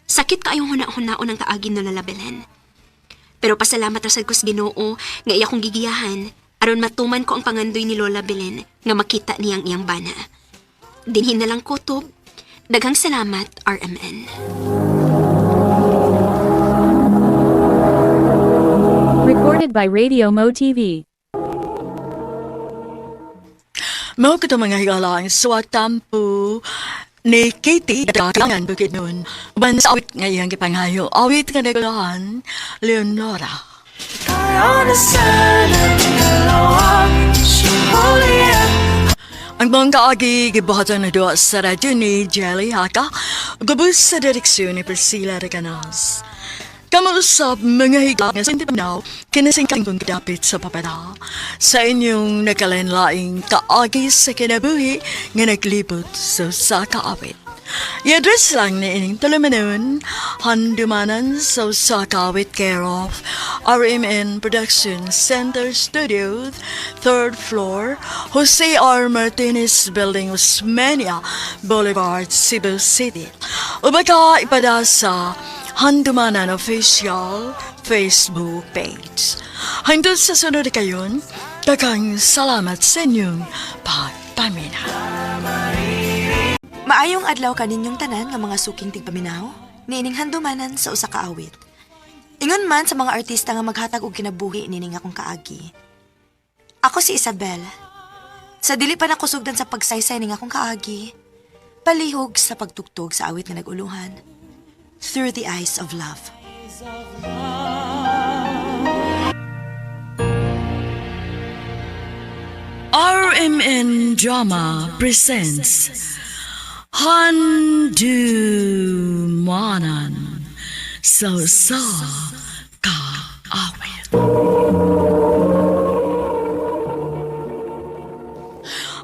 Sakit kaayong huna-hunaon ang kaagin ni Lola Belen. Pero pasalamat ra sad ko sa Ginoo nga iya kong gigiyahan aron matuman ko ang pangandoy ni Lola Belen nga makita niyang iyang bana. Dinhin na lang kutob. Daghang salamat, RMN. Recorded by Radio Mo TV. Mao kato mga higala ang suwatampo ni Katie Dagangan Bukid nun. Uban sa awit nga iyang gipanghayo. Awit nga nagulahan, Leonora. Ang buong kaagi gibuhatan na doa sa radyo ni Jelly Haka, gubos sa direksyon ni Priscilla Recanas. Kamuusap mga higla nga sa now, kinasingkang kong dapit sa papada sa inyong nakalanlaing kaagi sa kinabuhi nga naglibot sa usa ka awit. I-address lang ni ining tulumanon, handumanan sa usa ka awit care of RMN Production Center Studio, third floor, Jose R. Martinez Building, Osmeña Boulevard, Cebu City. O baka ipada sa Handumanan Official Facebook page. Hangtod sa sunod kayon, daghang salamat sa inyong pagpamina. Maayong adlaw kaninyong tanan nga mga suking tigpaminaw, niining handumanan sa usa ka awit. Ingon man sa mga artista nga maghatag og kinabuhi nining akong kaagi. Ako si Isabel. Sa dili pa nakusugdan sa pagsaysay ning akong kaagi, palihog sa pagtugtog sa awit nga naguluhan. Through the Eyes of Love. RMN Drama presents Handumanan sa usa ka awit.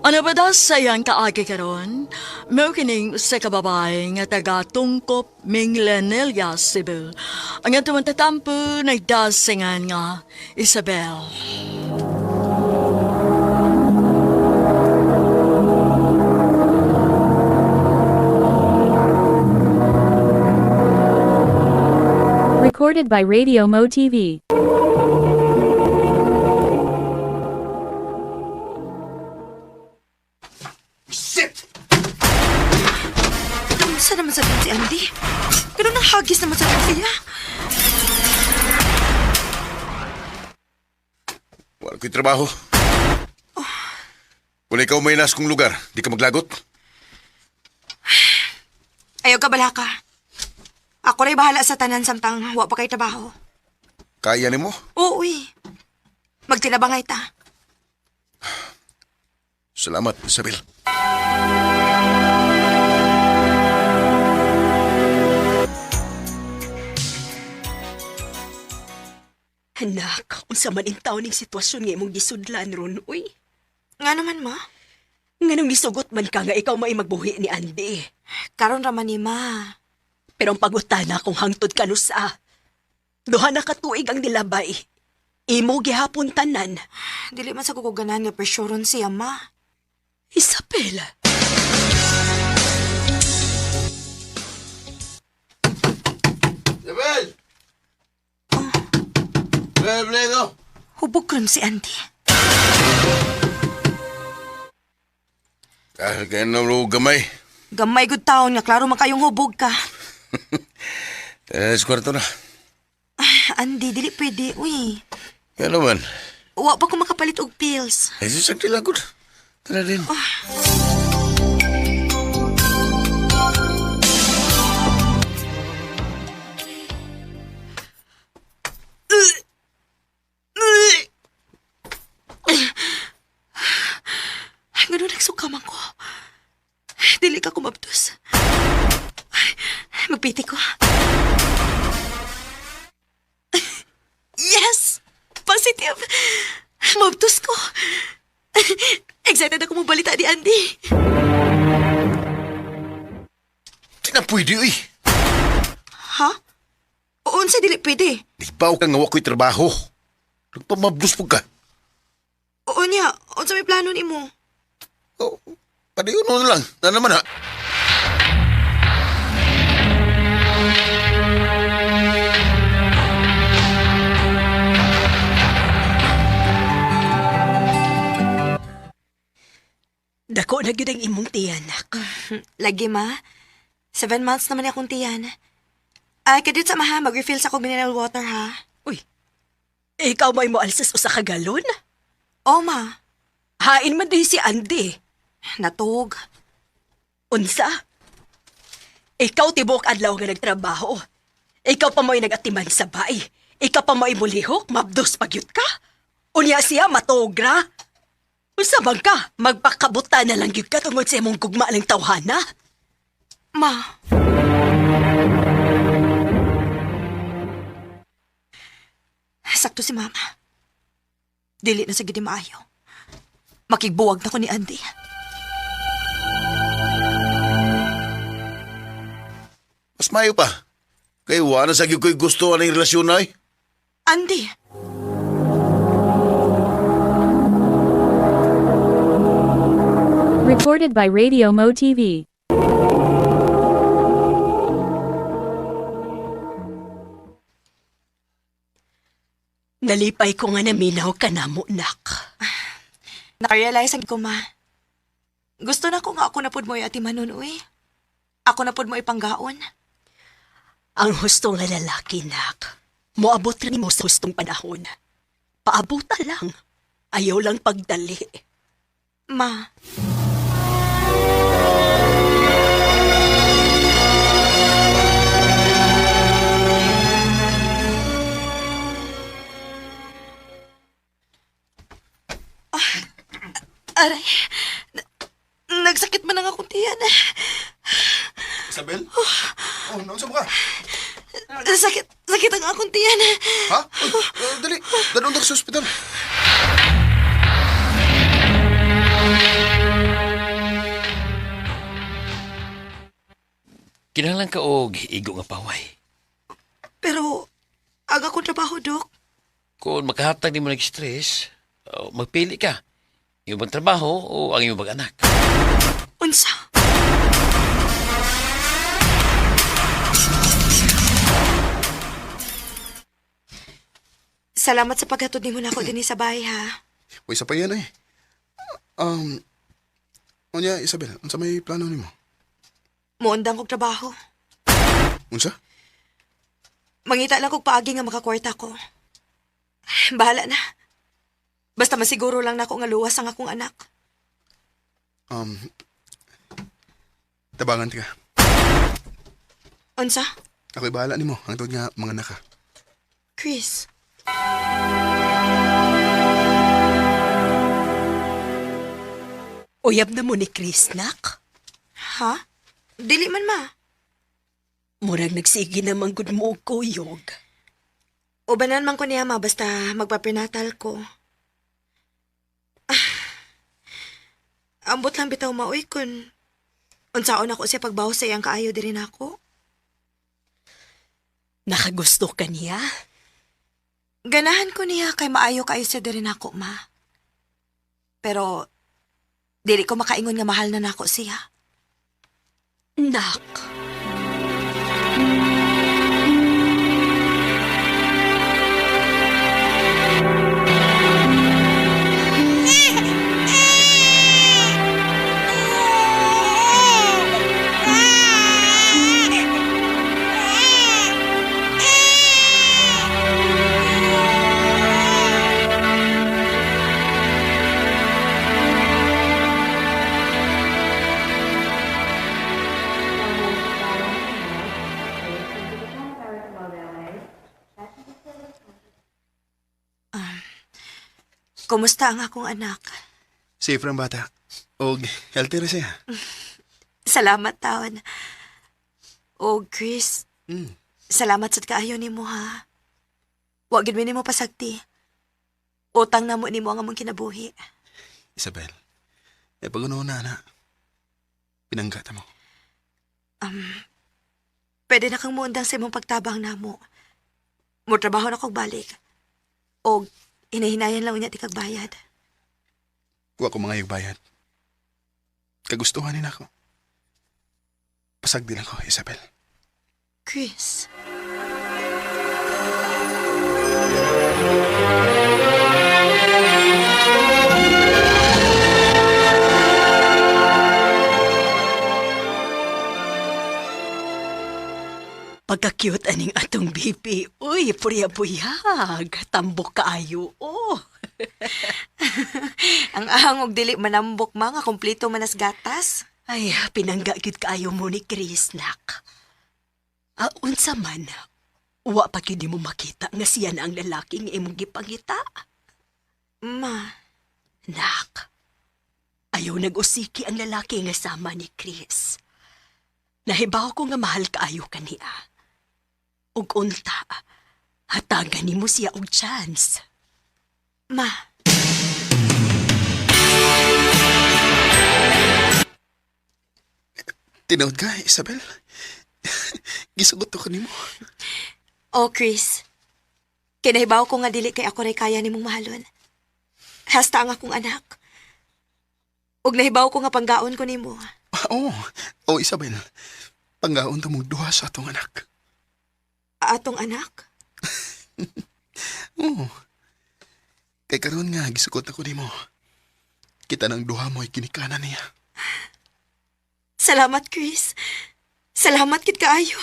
Ano ba daw sa iyang kaagi karon? Mao kining usa ka babae nga taga Tungkop, Minglanilla, Cebu. Ang atong tatampo nagdasingan nga Isabel. Recorded by Radio Mo TV. Shit! Unsa naman sa si Andy? Ganun ang hagis naman sa siya. Wala ko'y trabaho. Kung ikaw may nas kong lugar, di ka maglagot. Ayaw ka balaka. Ako rin bahala sa tanan samtang wa pa kay trabaho. Kaya nimo? Oo, uy. Magtinabangay ta. Salamat, Isabel. Anak, unsa man in ning sitwasyon nga imong gisudlan ron, uy. Nga naman, ma. Nganong nisugot man ka nga ikaw may magbuhi ni Andy. Karon raman ni ma. Pero ang pagutana kung hangtod kanusa. Duha na ka tuig ang nilabay. Imo gihapon tanan. Dili man sa kukuganan nga pressuron siya, ma. Isabel. Isabel! Isabel, Hubog ron si Andy. Ah, kaya na mo gamay. Gamay good taon nga klaro man kayong hubog ka. Eh, sa kwarto na. Ah, Andy, dili pwede, uy. Kaya naman. Wa pa ko makapalit og pills. Ay, susag tilagod. Tara din. Ay, ganun nagsukaman ko. Dili ka kumabtos. Ay, magpiti ko. Yes! Positive! Mabtos ko. Excited ako mabalita ni Andy. Di na pwede, uy. Ha? Unsa dili pwede? Di ba ka nga wa ko'y trabaho? Nagpamabdos po ka. Oo niya, unsa may plano nimo? Oh, padayon na lang. Na naman ha. Dako na gyud ang imong tiyanak. Lagi ma. 7 months naman akong tiyan. Ay, kadiyot sa maha, mag-refill sa akong mineral water ha. Uy, ikaw may moalsas usa ka galon? O ma, Hain man din si Andy. natog. Unsa? Ikaw tibok adlaw nga nagtrabaho. Ikaw pa mo'y nagatiman sa bay. Ikaw pa mo'y mulihok, mabdos pagyut ka. Unya siya matogra. Unsa man ka? Magpakabuta na lang gyud ka tungod sa imong gugma ng tawhana. Ma. Sakto si mama. Dili na sa gid maayo. Makigbuwag na ko ni Andy. Mas mayo pa. Kay wala sa gyud ko'y gusto aning relasyon ay. Andy! Recorded by Radio Mo TV. Nalipay ko nga naminaw ka na mo, nak. Nakarealize ang ko, ma. Gusto na ko nga ako na pud mo ati manon, uy. Ako na pud mo ipanggaon. Ang husto nga lalaki, nak. Moabot rin mo sa hustong panahon. Paabuta lang. Ayaw lang pagdali. Ma. Ah, aray. Nagsakit man ang akong tiyan. Isabel? Oh, naunsa mo ka? Sakit, sakit ang akong tiyan. Ha? Uy, dali. Dadon ka sa ospital. Kinahanglan ka og igo nga paway. Pero, ang akong trabaho, Dok. Kung makahatag nimo ng stress, oh, magpili ka. Iyong bang trabaho o ang iyong bang anak. Unsa? Salamat sa paghatod nimo nako dinhi sa bahay ha. Uy, sa pa yan eh. Um, unya, Isabel, unsa may plano nimo? Muundang kog trabaho. Unsa? Mangita lang kog paagi nga makakwarta ko. Bahala na. Basta masiguro lang nako nga luwas ang akong anak. Um, tabangan ka. Unsa? Ako'y bahala nimo. Hangtod nga mga naka. Chris. Uyab na mo ni Chris, nak. Ha? Dili man ma. Murag nagsige naman gud mo og kuyog. Ubanan man ko niya ma basta magpaprenatal ko. Ah, ambot lang bitaw maoy kun unsaon ako siya pagbaw sa iyang kaayo diri nako. Nakagusto ka niya? Ganahan ko niya kay maayo kaayo siya diri nako ma. Pero dili ko makaingon nga mahal na nako siya. Nak. Kumusta ang akong anak? Safe ang bata. Og healthy ra siya. Salamat taon. O Chris, Mm. salamat sa kaayo nimo ha. Wa gid mi nimo pasagti. Utang na mo nimo ang among kinabuhi. Isabel, eh pag na na, pinanggata mo. Um, pwede na kang muundang sa imong pagtabang namo. Mo trabaho na kog balik. O hinahinayan lang unya ti kag bayad. Wa ko mga bayad. Kagustuhan ni nako. Pasagdi lang ko, Isabel. Chris. Pagka-cute aning atong bibi. Uy, purya buyag. Tambok kaayo. Oh. Ang ahang og dili manambok ma nga kompleto manas gatas. Ay, pinangga gyud kaayo mo ni Chris, nak. Ah, unsa man, wa pa gyud nimo makita nga siya na ang lalaki nga imong gipangita. Ma, Nak, ayaw nag-usiki ang lalaki nga sama ni Chris. Nahibaw ko nga mahal kaayo kaniya. Ug unta, Hatagan nimo siya og chance. Ma, Tinuod ka, Isabel? Gisugot to ka nimo. oh Chris. Kinahibaw ko nga dili kay ako ray kaya nimong mahalon. Hasta ang akong anak. Ug nahibaw ko nga panggaon ko nimo. Ah, oo. Oh, Isabel. Panggaon ta mong duha sa atong anak. Atong anak. Oo. Kay karon nga gisugot ako nimo. Kita ng duha mo ay ginikanan niya. Salamat, Chris. Salamat kit kaayo.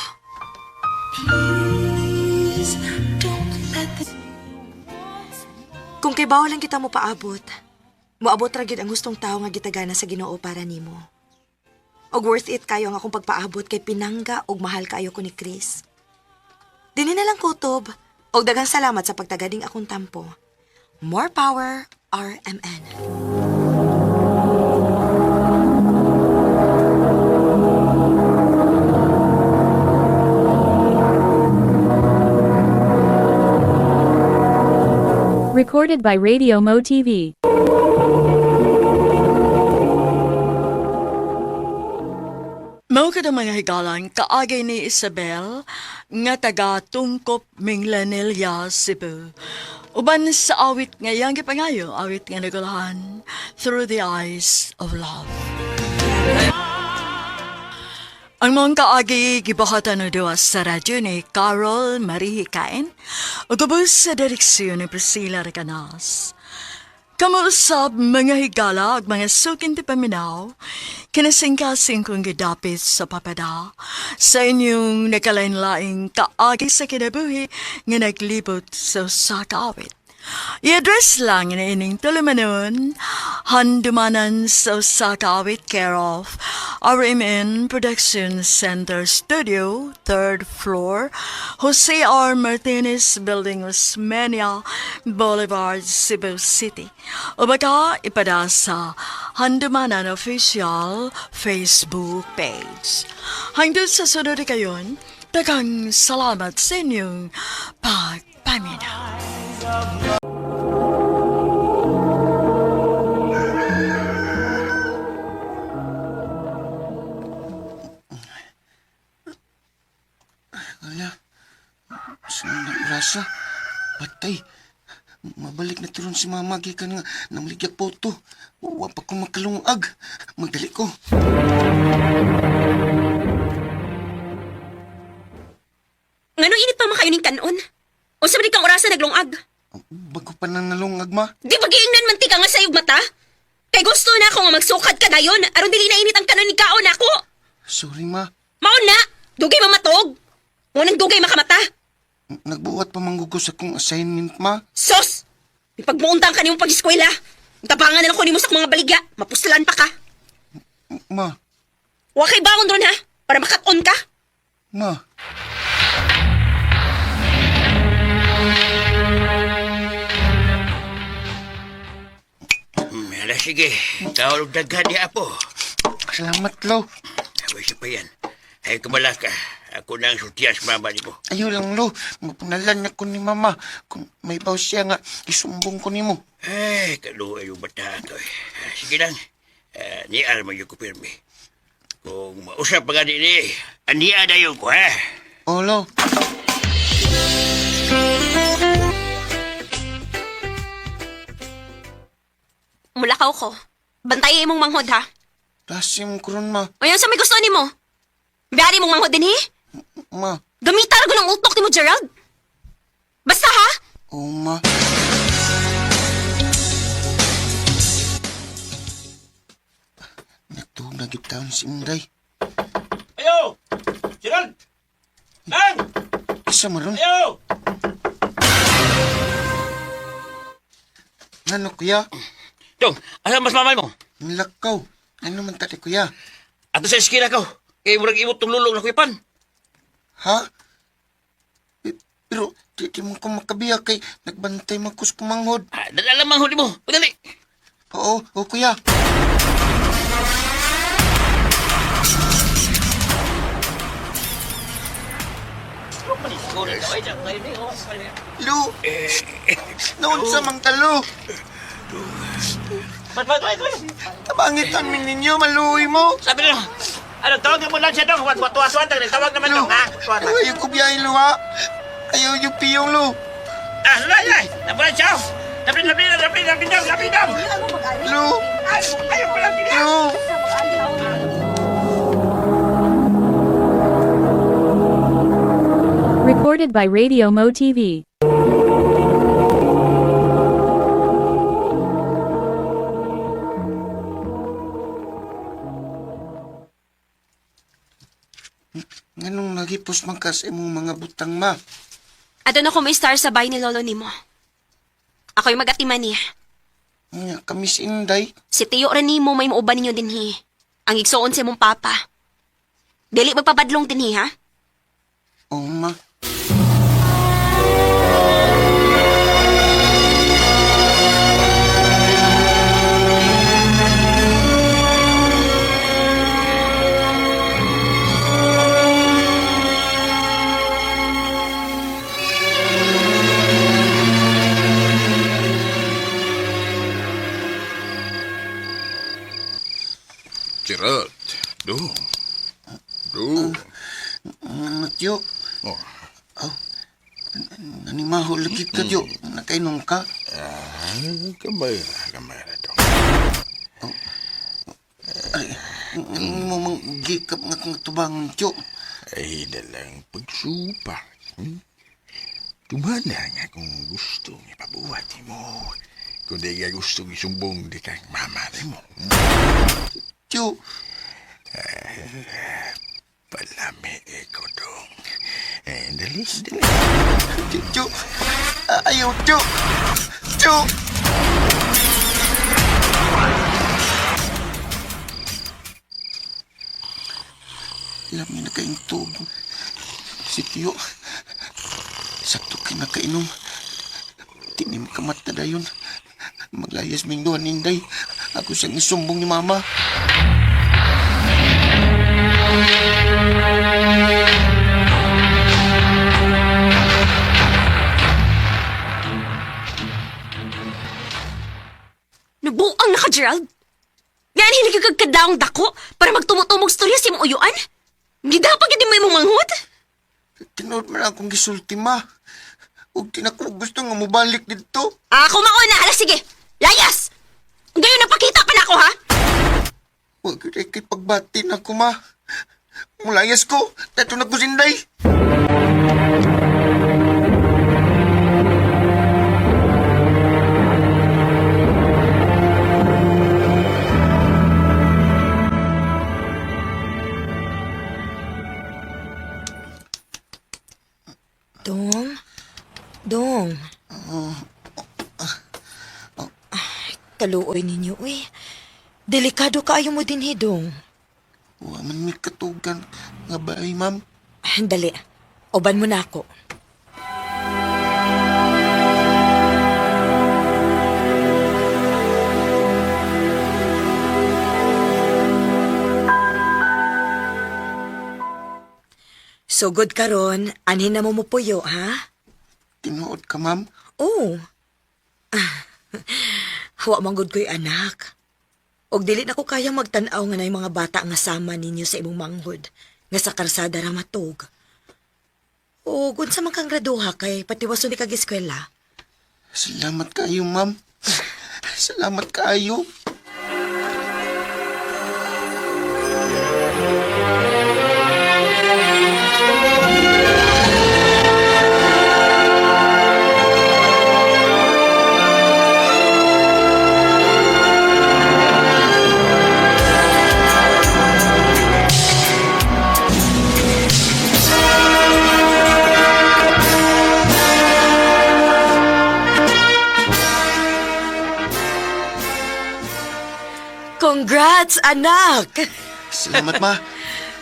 Kung kay bawal lang kita mo paabot, moabot ra gyud ang gustong tawo nga gitagana sa Ginoo para nimo. Og worth it kayo ang akong pagpaabot kay pinangga og mahal kaayo ko ni Chris. Dini na lang kutob. Og daghang salamat sa pagtagading akong tampo. More power, RMN. Recorded by Radio Mo TV. Mao kada mga higalan kaagay ni Isabel nga taga Tungkop, Minglanilla, Cebu. Uban sa awit nga iyang gipangayo, awit nga nagulahan, Through the Eyes of Love. Ang mga kaagi gibuhatan og duwa sa radyo ni Carol Marie Hikain ug ubos sa direksyon ni Priscilla Recanas. Kamuusap mga higala ug mga sukin ti paminaw, kinasingkasing kong gidapit sa papada, sa inyong nakalain-laing kaagi sa kinabuhi nga naglibot sa usa ka awit. I-address lang na ining tulumanon, handumanan sa usa ka awit care of RMN Production Center Studio, 3rd floor, Jose R. Martinez Building, Osmeña Boulevard, Cebu City. O baka ipada sa Handumanan Official Facebook page. Hanggang sa sunod kayon, daghang salamat sa inyong pagpaminaw. Ala, sunod rasa. Patay. Mabalik na turon si mama gikan nga namaligya po to. Wa pa ko makalungag. Magdali ko. Ngano init pa makayo ning kanon? Unsa man kang orasa naglungag? Bago pa na nalungag ma. Di ba giingnan man tika nga sayog mata? Kay gusto na ako nga magsukad ka dayon aron dili na init ang kanon ni kaon ako. Sorry ma. Mao na, dugay mamatog. Mo nang dugay makamata. Nagbuhat pa manggugo sa kong assignment ma. Sos! Ipagmuuntang ka nimo pag-eskwela. Tabangan na lang ko nimo sa akong mga baligya. Mapuslan pa ka. Ma, Wa kay bangon ron ha, para makat-on ka. ma. Ala, sige. Tawag daghan niya, apo. Salamat lo. Abay sa pa yan. Ay, kumala ka. Ako na ang sultiyan sa mama ni mo. Ayaw lang lo. Mapunalan ako ni mama. Kung may baw siya nga, isumbong ko nimo. Ay, kaluoy yung bata ko. Eh. Ah, sige lang. Uh, niar mo yung kupirmi. Kung mausap pa gani ni, aniya na yun ko, ha? Oh, lo. Mulakaw ko. Bantay imong manghod ha. Tasim ko ron ma. Ayon sa may gusto nimo. Biyari mong manghod dinhi. Ma. Gamita ra gud ang utok nimo, Gerald. Basta ha. Oh, ma. Nagtuog na gitaon si Inday. Ayo! Gerald! Lang! Isa mo ron? Ayo! Ngano, kuya? Dong, asa mas mamay mo? Nilakaw. Ano man tali, kuya? Ato sa eskina ko. Kay murag imot tong lulong na kuyapan. Ha? Pero, di mo ko makabiya kay nagbantay man ko sa kumanghod. Ah, dala lang manghod mo. Padali. Oo, oo, kuya. Lu! Naunsa man ka, Lu? Tabangitan min ninyo, maluoy mo. Sabi na, ano, tawag mo lang siya dong. Tuwa-tuwa, tawag naman dong, ha? Ayaw ko biyahe, Lu, ha? Ayaw yung piyong, Lu. Ah, ay, ay! Nabulan siya! Lapin, lapin, lapin, lapin dong, lapin dong! Lu! Ayaw ko lang Lu! Recorded by Radio Mo TV. Nganong nagipos man ka sa imong mga butang, ma? Adto na ko may star sa bahay ni lolo nimo. Ako'y magatiman niya. Nya, kami si Inday. Si Tiyo ra nimo may muuban ninyo dinhi. Ang igsuon sa imong papa. Dili magpabadlong dinhi ha? Oh, ma. Gerald, do. Do. Ano, Tiyo? Oh. Oh. Nanimaho lagi ka, Tiyo. Nakainom ka? Ah, kamay ra, kamay ra to. Ay, ano mo mang gikap nga kong tubangon, Tiyo? Ay, dalang pagsupa. Tumana nga kung gusto nga ipabuhat mo. Kung di ka gusto isumbong di kang mama mo. Tiyo. Palami eh ko dong. Eh, dali, dali. Tiyo. Ayaw, Tiyo. Tiyo. Lami na kayong tubig. Si Tiyo. Sakto kinakainom. Tinim ka mata dayon. Maglayas ming duha ninday. Ako siyang isumbong ni Mama. Nabuang na ka, Gerald. Yan hilig kag kadaong dako para magtumutumog storya sa imong uyuan. Gidapag gid mo imong manghod. Tinuod man akong gisulti, ma. Ug di na ko gusto nga mobalik didto. Ako mauna, hala sige. Layas. Gayon napakita pa na ako ha. Huwag yun ay kay pagbati na ko, ma. Mulayas ko. Tato na ko sinday. Dong? Dong? Ay, kaluoy ninyo, uy. Delikado kaayo mo din, dong. Wa man mi katugan nga bahay, ma'am. Dali. Uban mo na ako. Sugod karon, anhin na mo mupuyo, ha? Tinuod ka, ma'am. Oo. Hawa man gud ko'y anak. Og dili na ko kaya magtan-aw nga nay mga bata nga sama ninyo sa imong manghod nga sa karsada ra matug. O unsa man kang graduha kay patiwason ni kag eskwela. Salamat kayo, ma'am. Salamat kayo. Congrats, anak! Salamat, ma.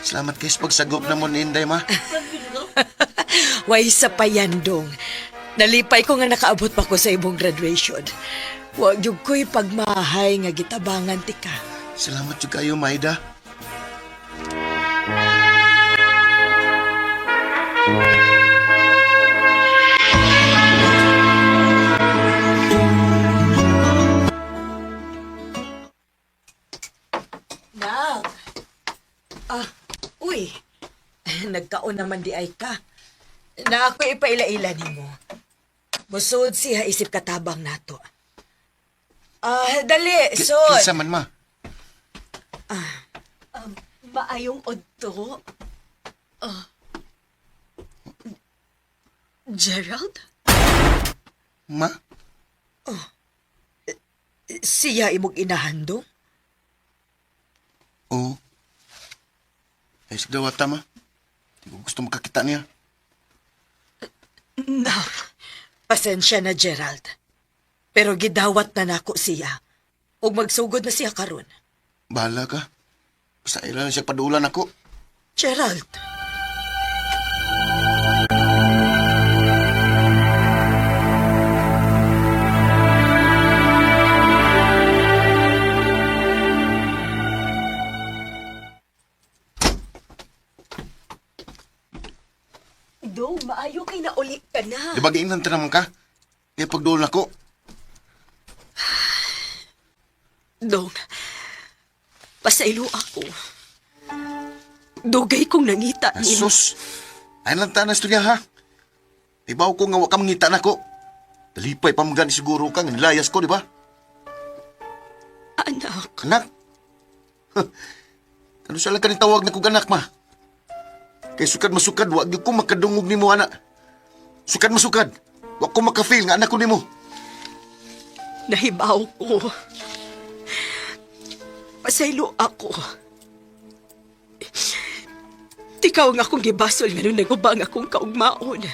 Salamat kayo sa pagsagop na mo ni Inday, ma. Way sa payandong. Nalipay ko nga nakaabot pa ko sa imong graduation. Wa gyud ko'y pagmahay nga gitabangan ti ka. Salamat jud kayo, Maida. Ah, uy. Nagkaon naman di ay ka. Na ako ipaila-ila nimo. Musod siya isip katabang nato. Ah, dali, sod. Kinsa man, ma? Maayong odto. Ah. Gerald? Ma? Oh. Siya imong inahandong? Oo. Ay, sigdawata, ma. Di ko gusto makakita niya. Nak, pasensya na, Gerald. Pero gidawat na nako siya. Ug magsugod na siya karon. Bahala ka. Basta ila na siya padulan ako. Gerald. Dong, maayo kay nauli ka na. Di ba giingnan ta naman ka? Kaya pagduol ako. Dong, pasaylo ako. Dugay kong nangita nimo. Sus! Ay lang ta na istorya ha. Ibaw ko nga wa ka mangita nako. Dalipay pa mga siguro ka nga nilayas ko, di ba? Anak. Anak? Kano sa lang ka tawag na kong anak, ma? Kay sukad masukad, wa gyud ko makadungog nimo anak. Sukad masukad, wa ko makafeel nga anak ko nimo. Nahibaw ko. Pasaylo ako. Tikaw nga akong gibasol nga nung nagubang akong kaugmaon.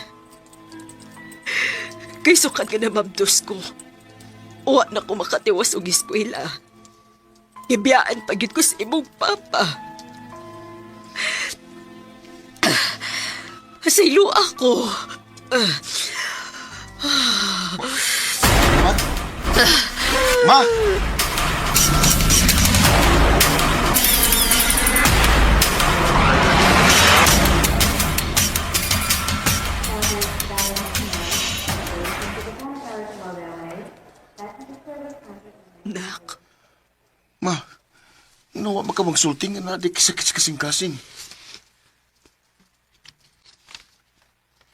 Kay sukat nga namabdos ko. Uwa na ko makatiwas og eskwela. Gibiyaan pagid ko sa imong papa. Pasaylo ako. Ma? Ma! Nak. Ma, nawa ba ka magsulti nga na di kasakit sa kasing-kasing?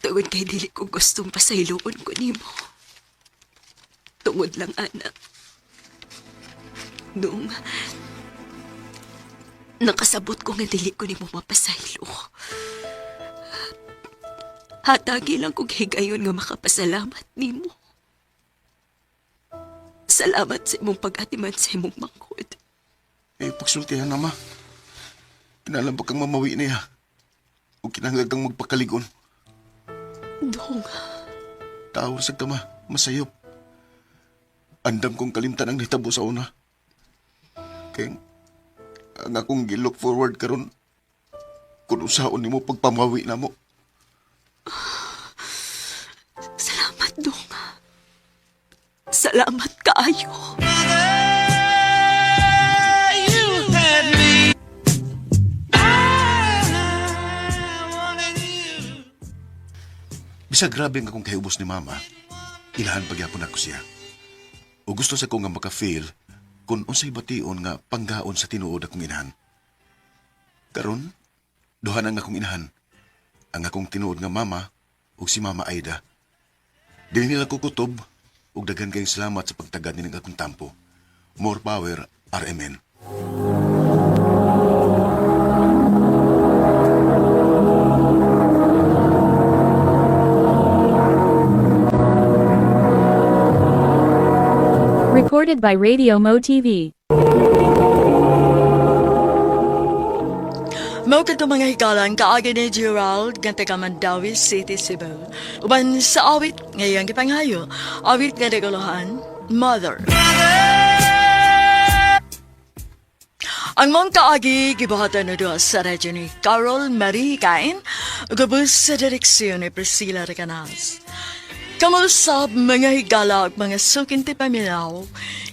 Tungod kay dili ko gustong pasayloon ko nimo. Tungod lang, anak. Nung nakasabot ko nga dili ko nimo mapasaylo. Hatagi lang kog higayon nga makapasalamat nimo. Salamat sa imong pag-atiman sa imong mangkod. Eh, pagsultihan na, ma. Kinalam ba kang mamawi niya? O kinahanglan kang magpakaligon? Dong. Tawar sa kama, masayop. Andam kong kalimtan ang nitabo sa una. Kaya, ang akong gilook forward karon kung usaon nimo pagpamawi na mo. Salamat, Dong. Salamat kaayo. Bisag grabe ang akong kahiubos ni Mama, ilahan pagyapon ako siya. O gusto sa ko nga maka-feel kung unsay bation nga panggaon sa tinuod akong inahan. Karon, duha na ang akong inahan. Ang akong tinuod nga mama ug si Mama Aida. Dili nila ko kutob ug daghan kayong salamat sa pagtagad nilang akong tampo. More power, RMN. Recorded by Radio Mo TV. Mao kadto mga hikalan kaagi ni Gerald nga taga Mandawi City, Cebu. Uban sa awit ngayong gipanghayo, awit nga naguluhan, Mother. Ang mong kaagi gibuhatan na doon sa radyo ni Carol Marie Kain, gubos sa direksyon ni Priscilla Recanas. Kamusab mga higala ug mga sukinti paminaw,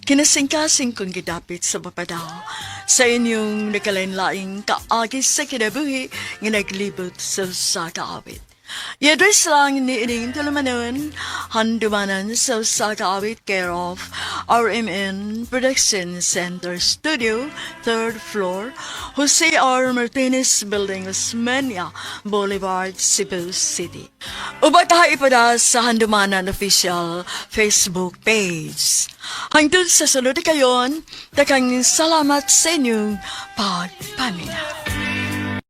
kinasingkasing kong gidapit sa papada sa inyong nakalain-laing kaagi sa kinabuhi nga naglibot sa usa ka awit. I-address lang ni ining tulumanon, handumanan sa usa ka awit, care of RMN Production Center Studio, 3rd floor, Jose R. Martinez Building, Osmeña Boulevard, Cebu City. Uban ipada sa Handumanan official Facebook page. Hangtod sa sulod kayon, daghang salamat sa inyong pagpaminaw.